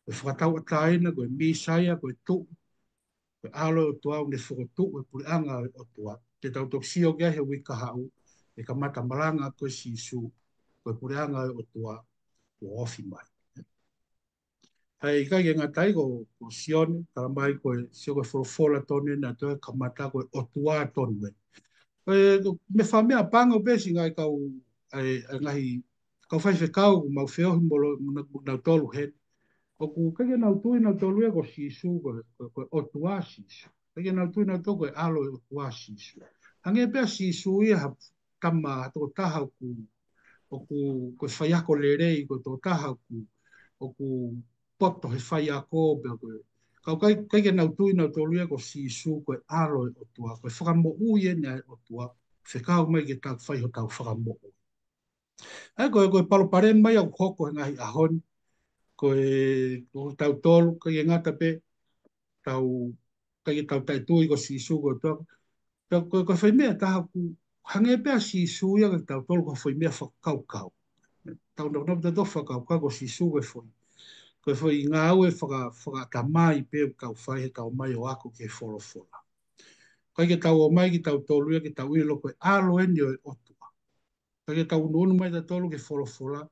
ko e fakatauʻatāina, ko e Mīsaia, ko e Tuʻi, ko e ʻAlo ʻo e ʻOtua ʻoku ne fokotuʻu e puleʻanga ʻo e ʻOtua. Te tau toki sio ki ai he uike kahaʻu, ʻE kamata malanga ko Sīsū, ko e puleʻanga ʻo e ʻOtua, kuo ofi mai. ʻA ia ʻikai ke ngata ai ko, ko Sione, tala mai ko e, sio ko e folofola tonu ʻe naʻe toe kamata ko e ʻOtua tonu ē. Ko e, ko e meʻa fakameʻapango pē siʻi ngaahi kau, ʻa e, ʻa e ngaahi, kau faifekau, mau feohi mo lo, mo na, mo nautolu heni. ʻOku ʻikai ke nau tui nautolu ia ko Sīsū, ko, ko, ko e ʻOtua Sīsū. ʻIkai ke nau tui nautolu ko e ʻAlo ʻo e ʻOtua Sīsū. Hangē pē ʻa Sīsū ia ha tama, ha tokotaha ʻoku, ʻoku, ko e faiako lelei, ko e tokotaha ʻoku, ʻoku poto he faiako, pea ko e. Ka ʻoku ʻikai, ʻikai ke nau tui nautolu ia ko Sīsū, ko e ʻAlo ʻo e ʻOtua, ko e Fakamoʻui eni ʻa e ʻOtua, fekau mai ke tau fai hotau fakamoʻui. ʻA ia ko e, ko e palopalema ia ʻoku hoko he ngaahi ʻaho ni. Ko e, ko tautolu, ʻikai ke ngata pē, tau, ʻikai ke tau taʻetui ko Sīsū ko e ʻOtua. Pea ko e, ko e foʻi meʻa ʻe taha ʻoku, hangē pē ʻa Sīsū ia kiate kitautolu ko e foʻi meʻa fakakaukau. Tau naunau tautolu fakakaukau ko Sīsū ko e foʻi. Ko e foʻi ngāue faka, fakaʻatamai pē ʻoku tau fai heʻetau ō mai ʻo ako ki he folofola. ʻIkai ke tau ō mai kitautolu ia ke tau ʻilo ko e ʻAlo eni ʻo e ʻOtua. Ka ke tau unuunu mai tautolu ki he folofola,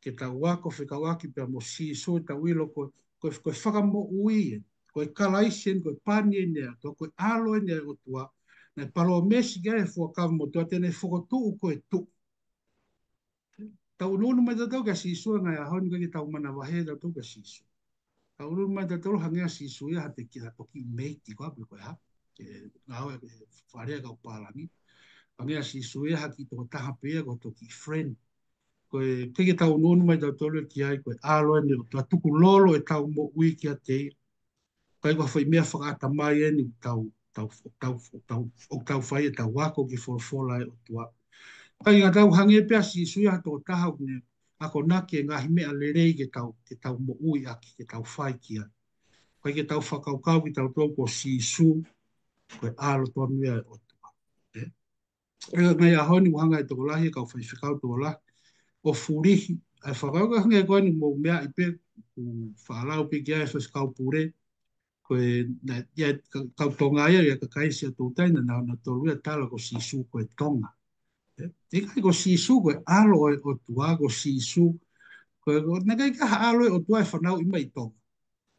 ke tau ako fekauʻaki pea mo Sīsū, tau ʻilo ko, ko, ko e Fakamoʻui ē, ko e Kalaisi eni, ko e pani eni ʻa e ʻOtua, ko e ʻAlo eni ʻa e ʻOtua, naʻe palōmesi ki ai he Fuakava Motuʻa te ne fokotuʻu ko e tuʻi. Tau unuunu mai tautolu kia Sīsū he ngaahi ʻaho ni, ʻikai ke tau manavahē tautolu kia Sīsū. Tau unuunu mai tautolu hangē ʻa Sīsū ia ha pekia toki meiti ko ā pe ko e hā. Ke ngāue ke fale kau pālangi. Hangē ʻa Sīsū ia ha kiʻi tokotaha pē ia ko e toki friend. Ko e, ʻikai ke tau unuunu mai tautolu ki ai ko e ʻAlo eni ʻo e ʻOtua, tukulolo ʻetau moʻui kiate ia. ʻIkai ko ha foʻi meʻa fakaʻatamai eni ʻoku tau, tau, tau, tau, ʻoku tau fai ʻetau ako ki he folofola ʻa e ʻOtua. ʻIkai ke tau hangē pē ʻa Sīsū ia ha tokotaha ʻoku ne akonaki e ngaahi meʻa lelei ke tau, ke tau moʻui ʻaki, ke tau fai ki ai. ʻIkai ke tau fakakaukau kitautolu ko Sīsū, ko e ʻAlo tonu ia ʻo e ʻOtua. Ē? ʻI he ngaahi ʻaho ni ʻoku hanga ʻe he tokolahi, kau faifekau tokolahi, ʻo fulihi ʻa e fakakaukau hangē ko eni mo e meʻa ʻi pē, ʻoku faʻa lau pē ki ai e faifekau pule, ko e, naʻe, ʻi ai e ka-, kau Tonga ia, ʻi ai e kakai Siaʻatoutai naʻa nau, nautolu ia tala ko Sīsū ko e Tonga. Ē, ʻikai ko Sīsū ko e ʻAlo ʻo e ʻOtua, ko Sīsū, ko e, ko e, naʻe ʻikai ke ʻi ai ha ʻAlo ʻo e ʻOtua ʻe fanauʻi mai ʻi Tonga.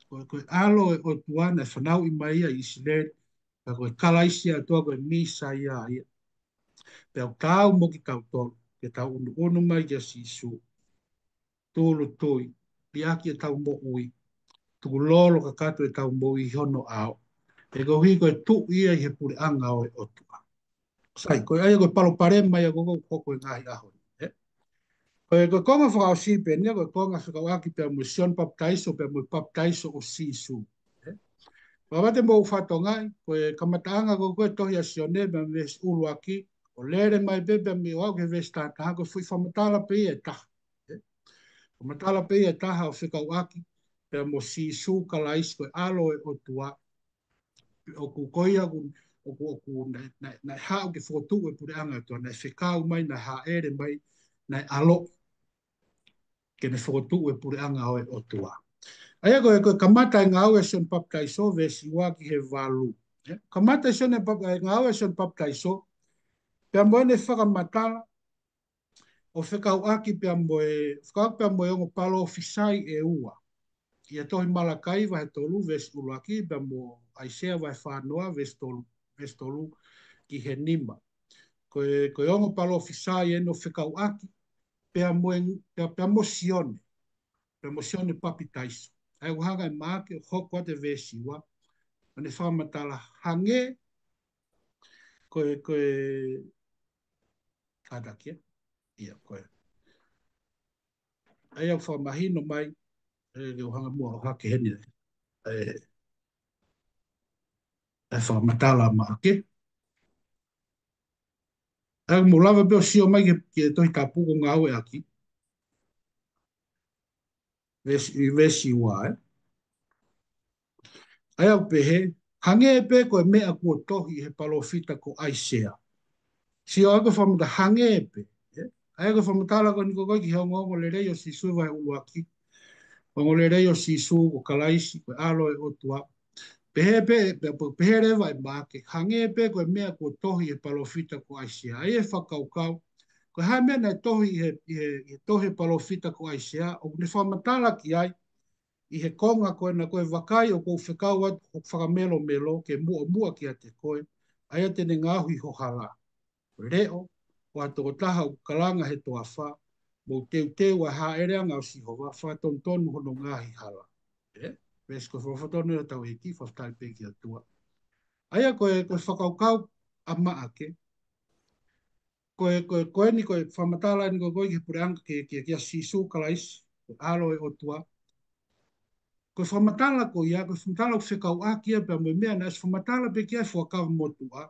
Ko e, ko e ʻAlo ʻo e ʻOtua naʻe fanauʻi mai ia ʻi ʻIsileli, pea ko e Kalaisi ʻa e ʻOtua, ko e Mīsaia ia. Pea ʻoku taau mo kitautolu, ke tau unuunu mai kia Sīsū. Tūʻulutui, liʻaki ʻetau moʻui, tukulolo kakato ʻetau moʻui ʻi hono ʻao. He koeʻuhi ko e tuʻi ia ʻi he puleʻanga ʻo e ʻOtua. Sai, ko e ʻa ia ko e palopalema ia ko ē ʻoku hoko he ngaahi ʻaho ni, ē? Ko e, ko e konga fakaʻosi pē eni ia, ko e konga fekauʻaki pea mo Sione Papitaiso, pea mo e papitaiso ʻo Sīsū, ē? Fakapatonu mo fatongia, ko e kamataʻanga ko ē ko e tohi ʻa Sione, pea mo e veesi ʻuluaki, ʻo lele mai pē, pea mei ʻo aʻu ki he veesi tahataha, ko e foʻi fakamatala pē ia ʻe taha. Ē? Fakamatala pē ia ʻe taha ʻo fekauʻaki pea mo Sīsū Kalaisi ko e ʻAlo ʻo e ʻOtua. ʻOku ko ia ʻoku, ʻoku, ʻoku naʻe, naʻe, naʻe haʻu ke fokotuʻu e puleʻanga ʻo e ʻOtua, naʻe fekau mai, naʻe hāʻele mai, naʻe ʻaloʻi ke ne fokotuʻu e puleʻanga ʻo e ʻOtua. ʻA ia ko e, ko e kamata e ngāue ʻa Sione Papitaiso, veesi ua ki he valu. Ē? Kamata ʻa Sione Pap-, e ngāue ʻa Sione Papitaiso, pea mo ʻene fakamatala, ʻo fekauʻaki pea mo e, fekauʻaki pea mo e ongo palōfisai ʻe ua. ʻI he tohi Malakai vahe tolu veesi ʻuluaki, pea mo ʻAisea vahe fā noa veesi tolu, veesi tolu ki he nima. Ko e, ko e ongo palōfisai eni ʻo fekauʻaki pea mo e, pea, pea mo Sione, pea mo Sione Papitaiso. ʻA ia ʻoku hanga ʻe Maʻake ʻo hoko atu e veesi ua, ʻo ne fakamatala hangē, ko e, ko e, kātaki ē? ʻIa, ko e. ʻA ia ʻoku fakamahino mai, ē, ke u hanga muʻa ʻo hake heni, ē, ʻa e fakamatala ʻa Maʻake. ʻA ia mou lava pē ʻo sio mai ki he, ki he Tohi Tapu ʻoku ngāueʻaki. Veesi, ʻi veesi ua, ē. ʻA ia ʻoku pehē, hangē pē ko e meʻa kuo tohi ʻe he palōfita ko ʻAisea. Sio ʻa e ko e fakamatala hangē pē, ē. ʻA ia ko e fakamatala ko eni ko ē ki he ongoongolelei ʻo Sīsū vahe ʻuluaki. Ongoongolelei ʻo Sīsū ko Kalaisi, ko e ʻAlo ʻo e ʻOtua. Pehē pē, pe-, pe-, pehē leva ʻe Maʻake, hangē pē ko e meʻa kuo tohi ʻe he palōfita ko ʻAisea. ʻA ia ʻe fakakaukau, Ko e hā e meʻa naʻe tohi ʻi he, ʻi he, ʻi he tohi palōfita ko ʻAisea, ʻoku ne fakamatala ki ai, ʻi he konga ko ena ko e vakai ʻoku ou fekau atu hoku fakamelomelo ke muʻomuʻa kiate koe, ʻa ia te ne ngaohi ho hala. Leʻo, ʻo ha tokotaha ʻoku kalanga he toafa, mou teuteu ʻa e hāʻeleʻanga ʻo Sihova, fakatonutonu hono ngaahi hala. ʻE? Veesi ko e folofola tonu ʻa hotau ʻEiki, fakafetaʻi pē ki he ʻOtua. ʻA ia ko e, ko e fakakaukau ʻa Maʻake, ko e, ko e, ko eni ko e fakamatala eni ko e ko e ki he puleʻanga ke, ke, kia Sīsū Kalaisi, ko e ʻAlo ʻo e ʻOtua. Ko e fakamatala ko ia, ko e fakamatala ʻoku fekauʻaki ia pea mo e meʻa naʻe ʻosi fakamatala pē ki ai e Fuakava Motuʻa,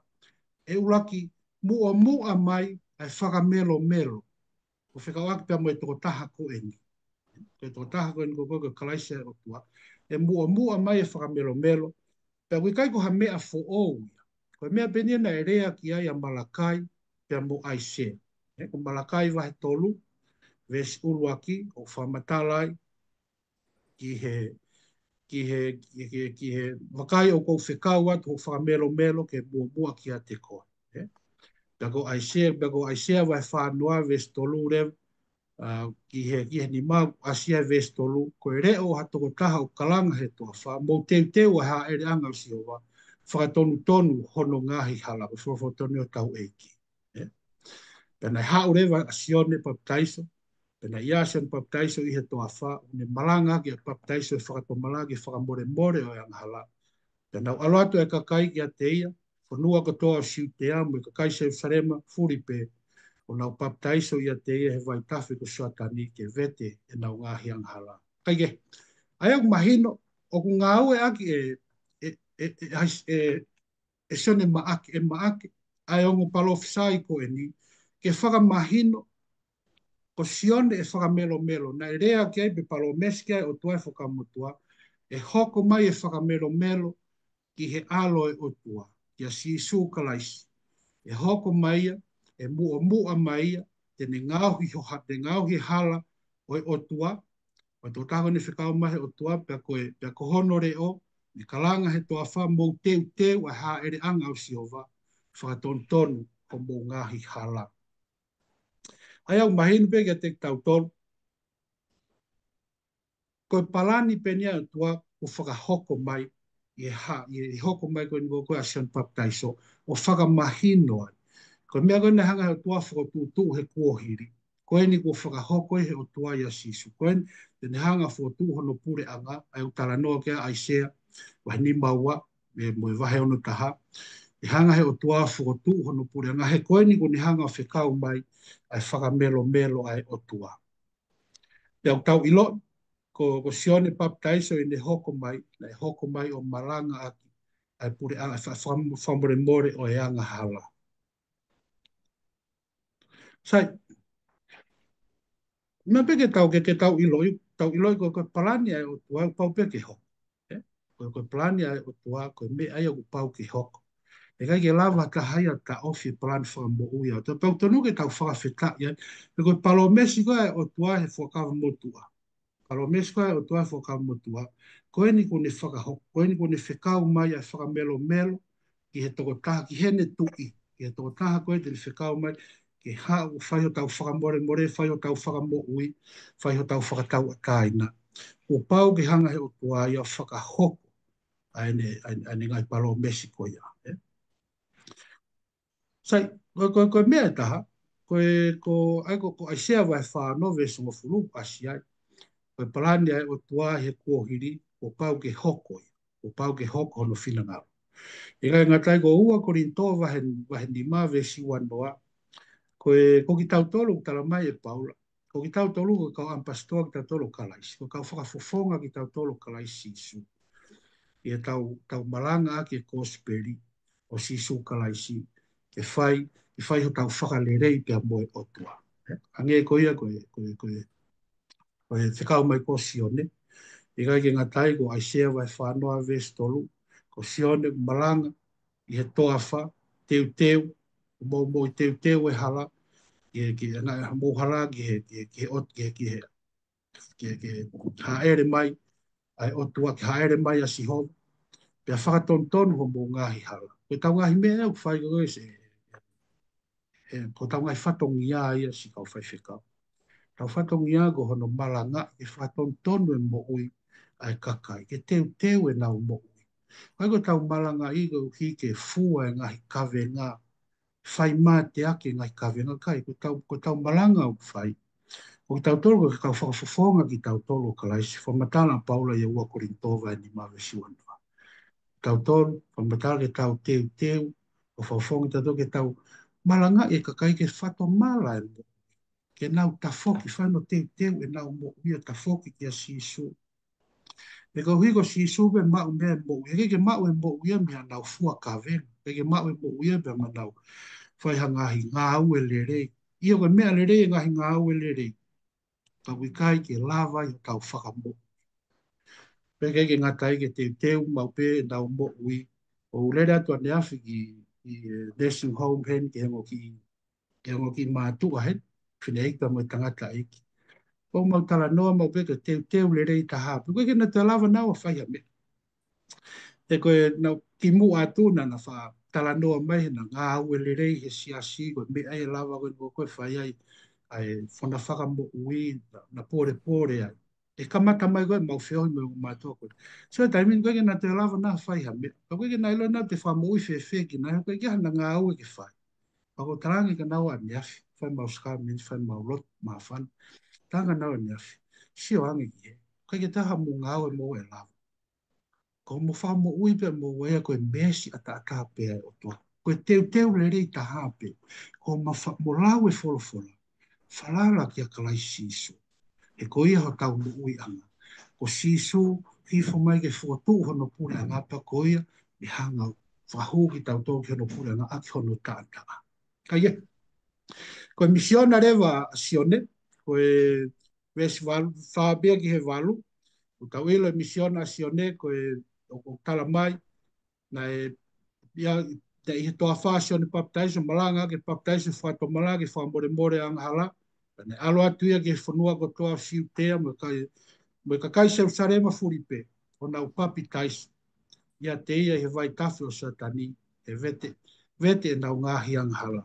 ʻe ʻuluaki muʻomuʻa mai ʻa e fakamelomelo. ʻOku fekauʻaki pea mo e tokotaha ko eni. Ko e tokotaha ko eni ko e, ko e Kalaisi ʻa e ʻOtua. ʻE muʻomuʻa mai e fakamelomelo. Pea ʻoku ʻikai ko ha meʻa foʻou ia. Ko e meʻa pē eni naʻe lea ki ai ʻa Malakai pea mo ʻAisea. ʻE, ko Malakai vahe tolu, veesi ʻuluaki, ʻoku fakamatala ai ki he, ki he, ki he, ki he vakai ʻoku ou fekau atu hoku fakamelomelo ke muʻomuʻa kiate koe. ʻE? Pea ko ʻAisea, pea ko ʻAisea vahe fā noa, veesi tolu leva, ʻa, ki he, ki he nima, ʻasi ai veesi tolu, ko e leʻo ʻo ha tokotaha ʻoku kalanga he toafa, mou teuteu ʻa e hāʻeleʻanga ʻo Sihova, fakatonutonu hono ngaahi hala, ko e folofola tonu ʻa hotau ʻEiki. ʻE? Pea naʻe haʻu leva ʻa Sione Papitaiso, pea naʻe ʻi ai ʻa Sione Papitaiso ʻi he toafa, ʻo ne malangaʻaki ʻa e papitaiso ʻo e fakatomala ki he fakamolemole ʻo e angahala. Pea naʻe ʻalu atu e kakai kiate ia, fonua kotoa ʻo Siutea mo e kakai Selusalema fuli pē, ʻo nau papitaiso ʻiate ia he vaitafe ko Sioatani ke vete ʻenau ngaahi angahala. Kae kehe, ʻa ia ʻoku mahino, ʻoku ngāueʻaki ʻe, ʻe, ʻe, ʻe, ʻe, ʻe, ʻe Sione Maʻake, ʻe Maʻake, ʻa e ongo palōfisai ko eni, ke fakamahino, ko Sione ʻe fakamelomelo, naʻe lea ki ai pe palōmesi ki ai ʻOtua ʻi he Fuakava Motuʻa, ʻe hoko mai e fakamelomelo ki he ʻAlo ʻo e ʻOtua, kia Sīsū Kalaisi. ʻE hoko mai ia, ʻe muʻomuʻa mai ia, te ne ngaohi ho ha-, te ne ngaohi e hala ʻo e ʻOtua, ʻo e tokotaha ko eni fekau mai he ʻOtua, pea ko e, pea ko hono leʻo, ne kalanga he toafa, mou teuteu ʻa e hāʻeleʻanga ʻo Sihova, fakatonutonu homou ngaahi hala. ʻA ia ʻoku mahino pē kiate kitautolu, ko e palani pē eni ʻa e ʻOtua ʻoku fakahoko mai, ʻi he hā, ʻi he hoko mai ko eni ko e, ko e ʻa Sione Papitaiso, ʻo fakamahino ai. Ko e meʻa ko eni naʻe hanga he ʻOtua ʻo fokotuʻutuʻu he kuohili. Ko eni kuo fakahoko ʻe he ʻOtua ʻia Sīsū. Ko eni, te ne hanga ʻo fokotuʻu hono puleʻanga, ʻa ia ʻoku talanoa ki ai ʻa ʻAisea, vahe nima ua, ʻe, mo e vahe ono taha. ʻE hanga he ʻOtua ʻo fokotuʻu hono puleʻanga, he ko eni kuo ne hanga ʻo fekau mai, ʻa e fakamelomelo ʻa e ʻOtua. Pea ʻoku tau ʻilo, ko, ko Sione Papitaiso ʻi heʻene hoko mai, naʻe hoko mai ʻo malangaʻaki ʻa e puleʻanga, ʻa e fa-, fa-, fakamolemole ʻo e angahala. Sai, meʻa pē ke tau, ke, ke tau ʻiloʻi, tau ʻiloʻi ko, ko e palani ʻa e ʻOtua, pau pē ke hoko. ʻE? Ko, ko e palani ʻa e ʻOtua, ko e meʻa ia ʻoku pau ke hoko. ʻE ʻikai ke lava ha taha ia ʻo taʻofi e palani fakamoʻui ʻa e ʻOtua. Pea ʻoku totonu ke tau fakafetaʻi ai. Pea ko e palōmesi ko ē ʻa e ʻOtua he Fuakava Motuʻa. Palōmesi ko ē ʻa e ʻOtua he Fuakava Motuʻa. Ko eni kuo ne fakahoko, ko eni kuo ne fekau mai ʻa e fakamelomelo ki he tokotaha, ki heʻene tuʻi, ki he tokotaha ko ē te ne fekau mai, ke haʻu ʻo fai hotau fakamolemole, fai hotau fakamoʻui, fai hotau fakatauʻatāina. Kuo pau ke hanga he ʻOtua ia ʻo fakahoko ʻa ʻene, ʻa ʻene, ʻa ʻene ngaahi palōmesi ko ia, ʻe? Sai, ko, ko, ko e meʻa ʻe taha, ko e, ko, ʻa ia ko, ko ʻAisea vahe fā ono veesi hongofulu ʻoku ʻasi ai. Ko e palani ʻa e ʻOtua he kuohili, kuo pau ke hoko ia, kuo pau ke hoko hono finangalo. ʻIkai ngata ai ko ua Kolinitō vahe, vahe nima veesi ua noa. Ko e, ko kitautolu ʻoku tala mai ʻe Paula. Ko kitautolu ko e kau ʻamipasitoa kitautolu ʻo Kalaisi. Ko e kau fakafofonga kitautolu ʻo Kalaisi Sīsū. ʻI heʻetau, tau malangaʻaki e kosipeli ʻo Sīsū Kalaisi, ke fai, ke fai hotau fakalelei pea mo e ʻOtua. ʻE, hangē ko ia ko e, ko e, ko e, ko e fekau mai ko Sione. ʻIkai ke ngata ai ko ʻAisea vahe fā noa veesi tolu, ko Sione malanga ʻi he toafa, teuteu, mou, mou teuteu e hala, ki he, ki he, na, mou hala ki he, ki he, ki he ʻot-, ki he, ki he, ki he, ki he hāʻele mai ʻa e ʻOtua, ki he hāʻele mai ʻa Sihova, pea fakatonutonu homou ngaahi hala. Ko ʻetau ngaahi meʻa ʻoku fai ko ē se, He ko ʻetau ngaahi fatongia ia siʻi kau faifekau. Tau fatongia ko hono malanga ke fakatonutonu e moʻui ʻa e kakai, ke teuteu ʻenau moʻui. ʻIkai ko ʻetau malangaʻi koeʻuhi ke fua e ngaahi kavenga, fai mateaki e ngaahi kavenga, ʻikai, ko ʻetau, ko ʻetau malanga ʻoku fai. Ko kitautolu ko e kau fakafofonga kitautolu ʻo Kalaisi, fakamatala ʻa Paula ʻi he ua Kolinitō vahe nima veesi ua noa. Tautolu, fakamatala ke tau teuteu, ʻo fakafofonga kitautolu ke tau malangaʻi e kakai ke fakatomala e moʻui. Ke nau tafoki, fai hono teuteu ʻenau moʻui ʻo tafoki kia Sīsū. He koeʻuhi ko Sīsū pē maʻu mei ai e moʻui. Heʻikai ke maʻu e moʻui ia mei haʻanau fua kavenga. Heʻikai ke maʻu e moʻui ia pea mei haʻanau fai ha ngaahi ngāue lelei. ʻIo, ko e meʻa lelei e ngaahi ngāue lelei. Ka ʻoku ʻikai ke lava ʻi hotau fakamoʻui. Pea ʻikai ke ngata ai, ke teuteu maʻu pē ʻenau moʻui. ʻOku ou lele atu ʻaneafi ki, ki, eh, nursing home heni ki he ongo kiʻi, ki he ongo kiʻi mātuʻa heni, fineʻeiki pea mo e tangataʻeiki. ʻOku mau talanoa maʻu pē ke teuteu lelei taha. Pea ʻoku ʻikai ke na toe lava nau ʻo fai ha meʻa. He ko e na kimuʻa atu naʻa na faʻa talanoa mai he na ngāue lelei he siasi, ko e meʻa ia ʻe lava ko ē ko ē ʻo fai ai ʻa e fono fakamoʻui, na, na polepole ai. ʻE kamata mai ko ē ʻemau feohi mo e ongo mātuʻa ko ē. So taimi ni ʻoku ʻikai ke na toe lava na ʻo fai ha meʻa. Ka ʻoku ʻikai ke na ʻilo naʻa te fakamoʻui fēfē kinaua, ʻoku ʻikai ke ʻi ai hana ngāue ke fai. Ka ʻoku ou talaange kia naua ʻaneafi, fai ʻemau sacrament, fai ʻemau lotu māfana. Talaange kia naua ʻaneafi, sio ange ki hē. ʻIkai ke ʻi ai ha mo e ngāue mo e lava. Ko hoʻomo fakamoʻui pē mo e ʻEiki ko e meesi ʻataʻatā pē ʻa e ʻOtua. Ko e teuteu lelei taha pē. Ko hoʻomo fa-, mo lau e folofola. Falala kia Kalaisi Sīsū. He ko ia hotau moʻuiʻanga. Ko Sīsū hifo mai ke fokotuʻu hono puleʻanga pea ko ia ʻe hanga ʻo fakahū kitautolu ki hono puleʻanga ʻaki hono taʻataʻa. Ka ia, ko e misiona leva ʻa Sione, ko e veesi valu, fā pea ki he valu, ʻoku tau ʻilo e misiona ʻa Sione, ko e ʻoku tala mai, naʻe, ia, naʻe ʻi he toafa ʻa Sione Papitaiso, malanga ke papitaiso, fakatomala ke fakamolemole angahala, pea ne ʻalu atu ia ki he fonua kotoa ʻo Siutea, mo e kai, mo e kakai Selusalema fuli pē, ʻo nau papitaiso ʻiate ia ʻi he vaitafe ʻo Sioatani, ʻe vete, vete ʻenau ngaahi angahala.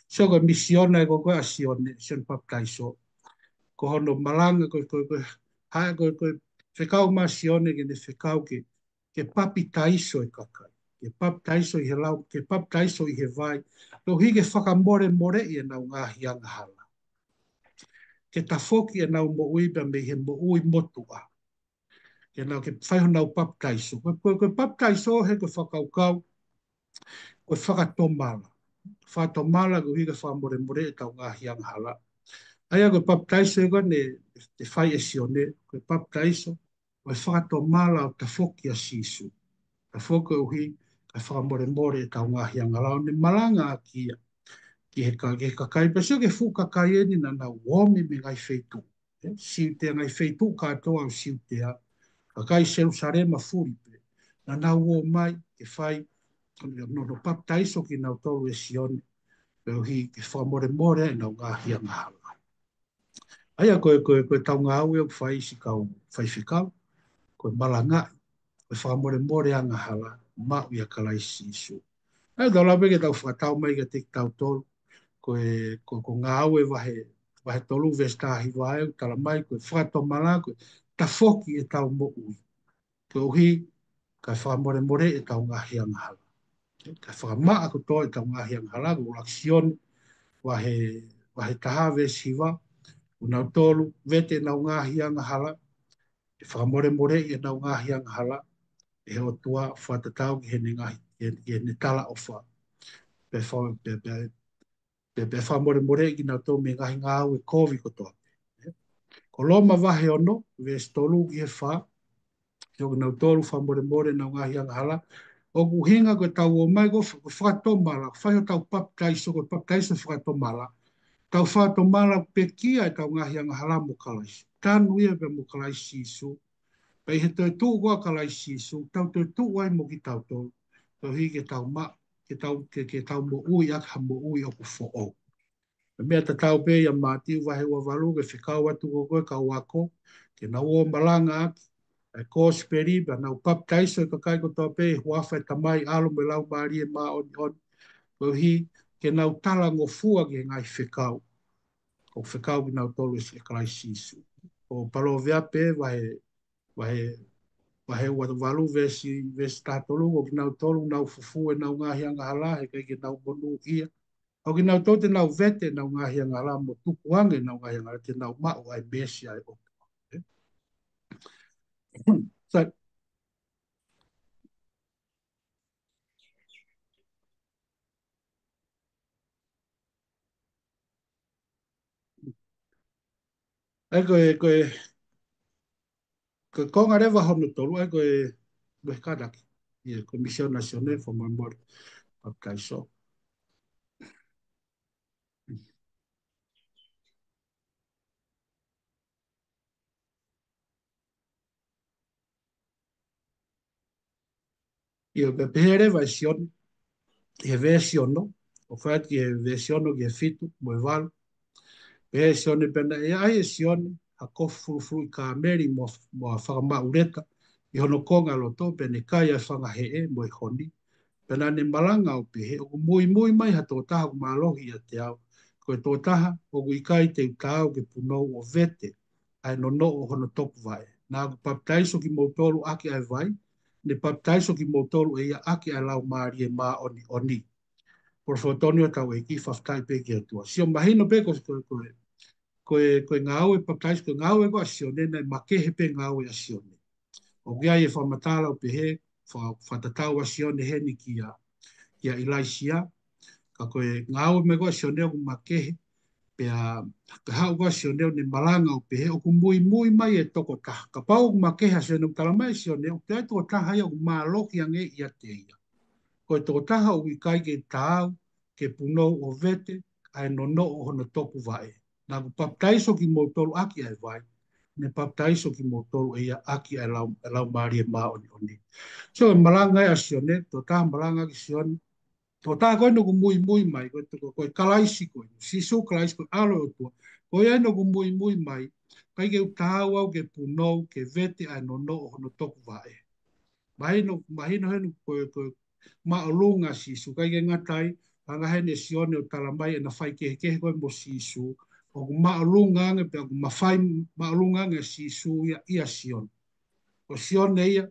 So ko e misiona ē ko ē ʻa Sione, Sione Papitaiso. Ko hono malanga ko ē, ko ē, ko ē, haʻu ko ē, ko e fekau mai ʻa Sione ke ne fekau ke, ke papitaiso e kakai. Ke papitaiso ʻi he lau, ke papitaiso ʻi he vai. Koeʻuhi ke fakamolemoleʻi ʻenau ngaahi angahala. Ke tafoki ʻenau moʻui pea mei he moʻui motuʻa. Ke nau ke fai honau papitaiso. Ko e, ko e, ko e papitaiso he ko e fakakaukau, ko e fakatomala. Fakatomala koeʻuhi ke fakamolemoleʻi ʻetau ngaahi angahala. ʻA ia ko e papitaiso ē ko ē naʻe fai ʻe Sione, ko e papitaiso, ko e fakatomala ʻo tafoki ʻa Sīsū. Tafoki koeʻuhi ke fakamolemoleʻi ʻetau ngaahi angahala, ʻo ne malangaʻaki ia ki he ka-, ki he kakai, pea sio ki he fuʻu kakai eni naʻa nau omi mei he ngaahi feituʻu. ʻE, Siutea, ngaahi feituʻu kātoa ʻo Siutea, kakai Selusalema fuli pē. Naʻa nau ō mai ke fai, hono, hono papitaiso kinautolu ʻe Sione, koeʻuhi ke fakamolemoleʻi ʻenau ngaahi angahala. ʻA ia ko e, ko e, ko ʻetau ngāue ʻoku fai siʻi kau faifekau, ko e malangaʻi, ko e fakamolemole angahala, maʻu ʻia Kalaisi Sīsū. ʻA ia tau lava pē ke tau fakatau mai kiate kitautolu, ko e, ko, ko Ngāue vahe, vahe tolu veesi taha hiva ʻoku tala mai, ko e fakatomala, ko e tafoki ʻetau moʻui. Koeʻuhi, kae fakamolemoleʻi ʻetau ngaahi angahala. Kae fakamaʻa kotoa ʻetau ngaahi angahala, ko e ʻuluaki Sione, vahe, vahe taha veesi hiva, ʻoku nau tolu, vete ʻenau ngaahi angahala, ʻe fakamolemoleʻi ʻenau ngaahi angahala, ʻe he ʻOtua fakatatau ki heʻene ngaahi, ki heʻene, ki heʻene talaʻofa. Pea fa-, pea, pea, pea, pea fakamolemoleʻi kinautolu mei he ngaahi ngāue kovi kotoa. Ko Loma vahe ono, veesi tolu ki he fā, ʻio, ke nau tolu fakamolemole ʻenau ngaahi angahala. ʻOku ʻuhinga ko ʻetau ō mai ko e fa-, ko e fakatomala, fai hotau papitaiso, ko e papitaiso fakatomala. Tau fakatomala pekia ʻetau ngaahi angahala mo Kalaisi. Tanu ia pea mo Kalaisi Sīsū. Pea ʻi he toetuʻu ko ē ʻa Kalaisi Sīsū, tau toetuʻu ai mo kitautolu. Koeʻuhi ke tau ma-, ke tau, ke, ke tau moʻui ʻaki ha moʻui ʻoku foʻou. Ko e meʻa tatau pē ia Mātiu vahe ua valu, ke fekau atu ko ē kau ako, ke nau ō malangaʻaki ʻa e kosipeli, pea nau papitaiso e kakai kotoa pē ʻi he huafa ʻo e Tamai, ʻAlo mo e Laumālie Māʻoniʻoni. Koeʻuhi, ke nau talangofua ki he ngaahi fekau. ʻOku fekau kinautolu ʻe Kalaisi Sīsū. ʻO Palōveape vahe, vahe, vahe ua valu veesi, veesi taha tolu, ko kinautolu nau fufū ʻenau ngaahi angahala, he ʻikai ke nau monūʻia. ʻO kinautolu te nau vete ʻenau ngaahi angahala mo tukuange ʻenau ngaahi angahala te nau maʻu ʻa e meesi ʻa e ʻOtua. Sai. ʻA ia ko e, ko e, ko e konga leva hono tolu, ʻa ia ko e, ko e kātaki. ʻIa, ko e misiona ʻa Sione, fakamolemole, papitaiso. ʻIo, pea pehē leva ʻe Sione, ʻi he veesi ono, ʻo fai atu ki he veesi ono ki he fitu, mo e valu. Pehē ʻe Sione pea naʻe ʻai ʻe Sione ha kofu fulufuluʻi kāmeli mo, mo ha fakamaʻuleta ʻi hono konga loto, pea ne kai ʻa e fanga heʻe mo e honi. Pea naʻa ne malanga ʻo pehē, ʻoku muimui mai ha tokotaha ʻoku mālohi ʻiate au. Ko e tokotaha ʻoku ʻikai te u taau ke punou ʻo vete ʻa e nonoʻo ʻo hono topuvaʻe. Naʻa ku papitaiso kimoutolu ʻaki ʻa e vai, ne papitaiso kimoutolu ʻe ia ʻaki ʻa e Laumālie Māʻoniʻoni. Polofotonio ʻa hotau ʻEiki, fakafetaʻi pē ki he ʻOtua. Sio mahino pē ko, ko, ko, ko e, ko e ngāue papitaiso, ko e ngāue ko ē ʻa Sione, naʻe makehe pē ngāue ʻa Sione. ʻOku ʻi ai e fakamatala ʻo pehē, fa-, fakatatau ʻa Sione heni kia, kia ʻIlaisiā. Ka ko e ngāue mai ko ē ʻa Sione ʻoku makehe, pea ka haʻu ko ē ʻa Sione ʻo ne malanga ʻo pehē ʻoku muimui mai e tokotaha. Kapau ʻoku makehe ʻa Sione ʻoku talamai ʻe Sione ʻoku ʻi ai e tokotaha ia ʻoku mālohi ange ʻiate ia. Ko e tokotaha ʻoku ʻikai ke taau ke punou ʻo vete ʻa e nonoʻo ʻo hono topuvaʻe. Naʻa ku papitaiso kimoutolu ʻaki ʻa e vai, ne papitaiso kimoutolu ʻe ia ʻaki ʻa e lau, ʻa e Laumālie Māʻoniʻoni. So, e malanga ʻa Sione, tokotaha malanga ki Sione, tokotaha ko eni ʻoku muimui mai, ko e, ko e, ko e Kalaisi ko eni, Sīsū Kalaisi ko e ʻAlo ʻo e ʻOtua. Ko ia eni ʻoku muimui mai, ʻikai ke u taau au ke punou, ke vete ʻa e nonoʻo ʻo hono topuvaʻe. Mahino, mahino heni ko e, ko e māʻolunga ʻa Sīsū, ʻikai ke ngata ai, hanga heni ʻe Sione ʻo talamai ʻena faikehekehe ko ē mo Sīsū, ʻoku māʻolunga ange pea ʻoku mafai māʻolunga ange ʻa Sīsū ia, ʻia Sione. Ko Sione ia,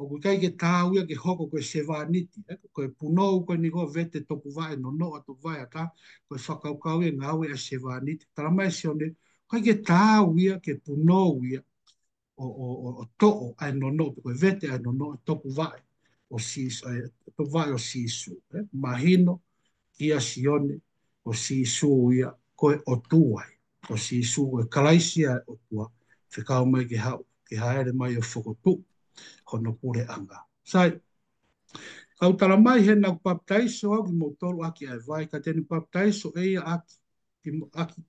ʻoku ʻikai ke taau ia ke hoko ko e sevāniti, ē, ko e punou ko eni ko e vete topuvaʻe, nonoʻo topuvaʻe ʻa e taha, ko e fakakaukau ia e ngāue ʻa e sevāniti. Talamai ʻe Sione, ʻikai ke taau ia ke punou ia, ʻo, ʻo, ʻo, ʻo toʻo ʻa e nonoʻo, pe ko e vete ʻa e nonoʻo, topuvaʻe ʻo Sīsū, ʻa e topuvaʻe ʻo Sīsū, ē? Mahino kia Sione, ko Sīsū ia ko e ʻOtua ia, ko Sīsū ko e Kalaisi ʻa e ʻOtua, fekau mai ke haʻu, ke hāʻele mai ʻo fokotuʻu hono puleʻanga. Sai, kau talamai he naʻa ku papitaiso au kimoutolu ʻaki ʻa e vai, ka te ne papitaiso ʻe ia ʻaki, ki mo-, ʻaki,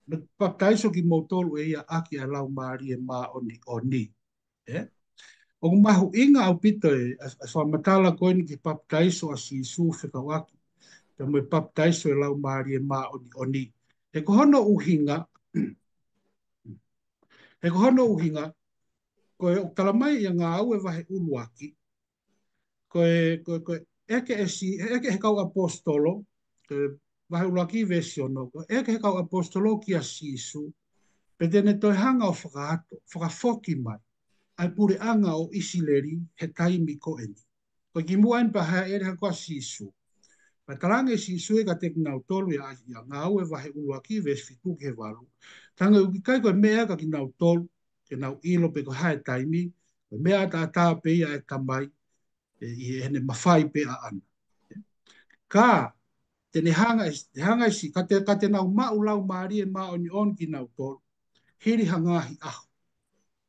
ne papitaiso kimoutolu ʻe ia ʻaki ʻa e Laumālie Māʻoniʻoni. Ē? ʻOku mahuʻinga ʻaupito e, e, e fakamatala ko eni ki he papitaiso ʻa Sīsū fekauʻaki pea mo e papitaiso e Laumālie Māʻoniʻoni. He ko hono ʻuhinga, he ko hono ʻuhinga, ko e ʻoku talamai ʻia Ngāue vahe ʻuluaki, ko e, ko e, ko e ʻeke ʻe Sī-, ʻeke ʻe he kau ʻaposetolo, ko e vahe ʻuluaki veesi ono, ko e ʻeke ʻe he kau ʻaposetolo kia Sīsū, pe te ne toe hanga ʻo fakaato, fakafoki mai ʻa e puleʻanga ʻo ʻIsileli he taimi ko eni. Ko e kimuʻa eni pea hāʻele hake ko ē ʻa Sīsū. Pea talaange ʻe Sīsū ia kiate kinautolu ia ʻia Ngāue vahe ʻuluaki veesi fitu ki he valu. Talaange ʻoku ʻikai ko e meʻa kia kinautolu, ke nau ʻilo pe ko e hā e taimi, ko e meʻa ʻataʻatā pē ia ʻa e Tamai, ē, ʻi heʻene mafai pē ʻaʻana. Ka, te ne hanga ʻe, hanga ʻe Sī-, ka te, ka te nau maʻu Laumālie Māʻoniʻoni kinautolu, hili ha ngaahi ʻaho.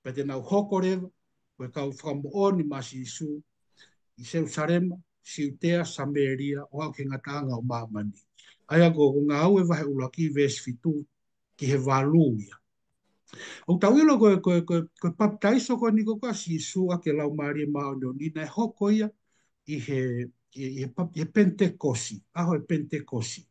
Pea te nau hoko leva, ko e kau fakamoʻoni maʻa Sīsū, ʻi Selusalema, Siutea, Samēlia, ʻo aʻu ki he ngataʻanga ʻo māmani. ʻA ia ko, ko Ngāue vahe ʻuluaki veesi fitu ki he valu ia. ʻOku tau ʻilo ko e, ko e, ko e, ko e papitaiso ko eni ko ē ʻa Sīsū ʻaki e Laumālie Māʻoniʻoni naʻe hoko ia ʻi he, ʻi, ʻi he pa-, ʻi he Penitekosi, ʻaho e Penitekosi.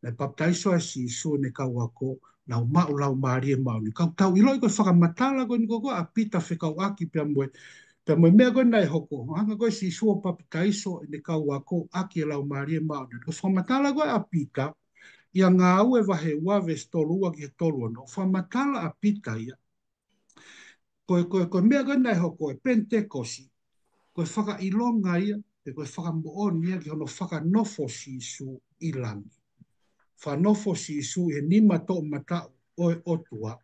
Naʻe papitaiso ai ʻa Sīsū mo ʻene kau ako, nau maʻu Laumālie Māʻoniʻoni. Ka ʻoku tau ʻiloʻi ko e fakamatala ko eni ko ē ʻa Pita fekauʻaki pea mo e, Pea mo e meʻa ko ē naʻe hoko, hanga ko ē ʻa Sīsū ʻo papitaiso ʻene kau ako ʻaki e Laumālie Māʻoniʻoni. Ko e fakamatala ko ē ʻa Pita, ʻia Ngāue vahe ua veesi tolu ua ki he tolu ono. Fakamatala ʻa Pita ia. Ko e, ko e, ko e meʻa ko ē naʻe hoko ʻi he Penitekosi, ko e fakaʻilonga ia, pe ko e fakamoʻoni ia ki hono fakanofo ʻo Sīsū ʻi langi. Fakanofo ʻo Sīsū ʻi he nima toʻomataʻu ʻo e ʻOtua.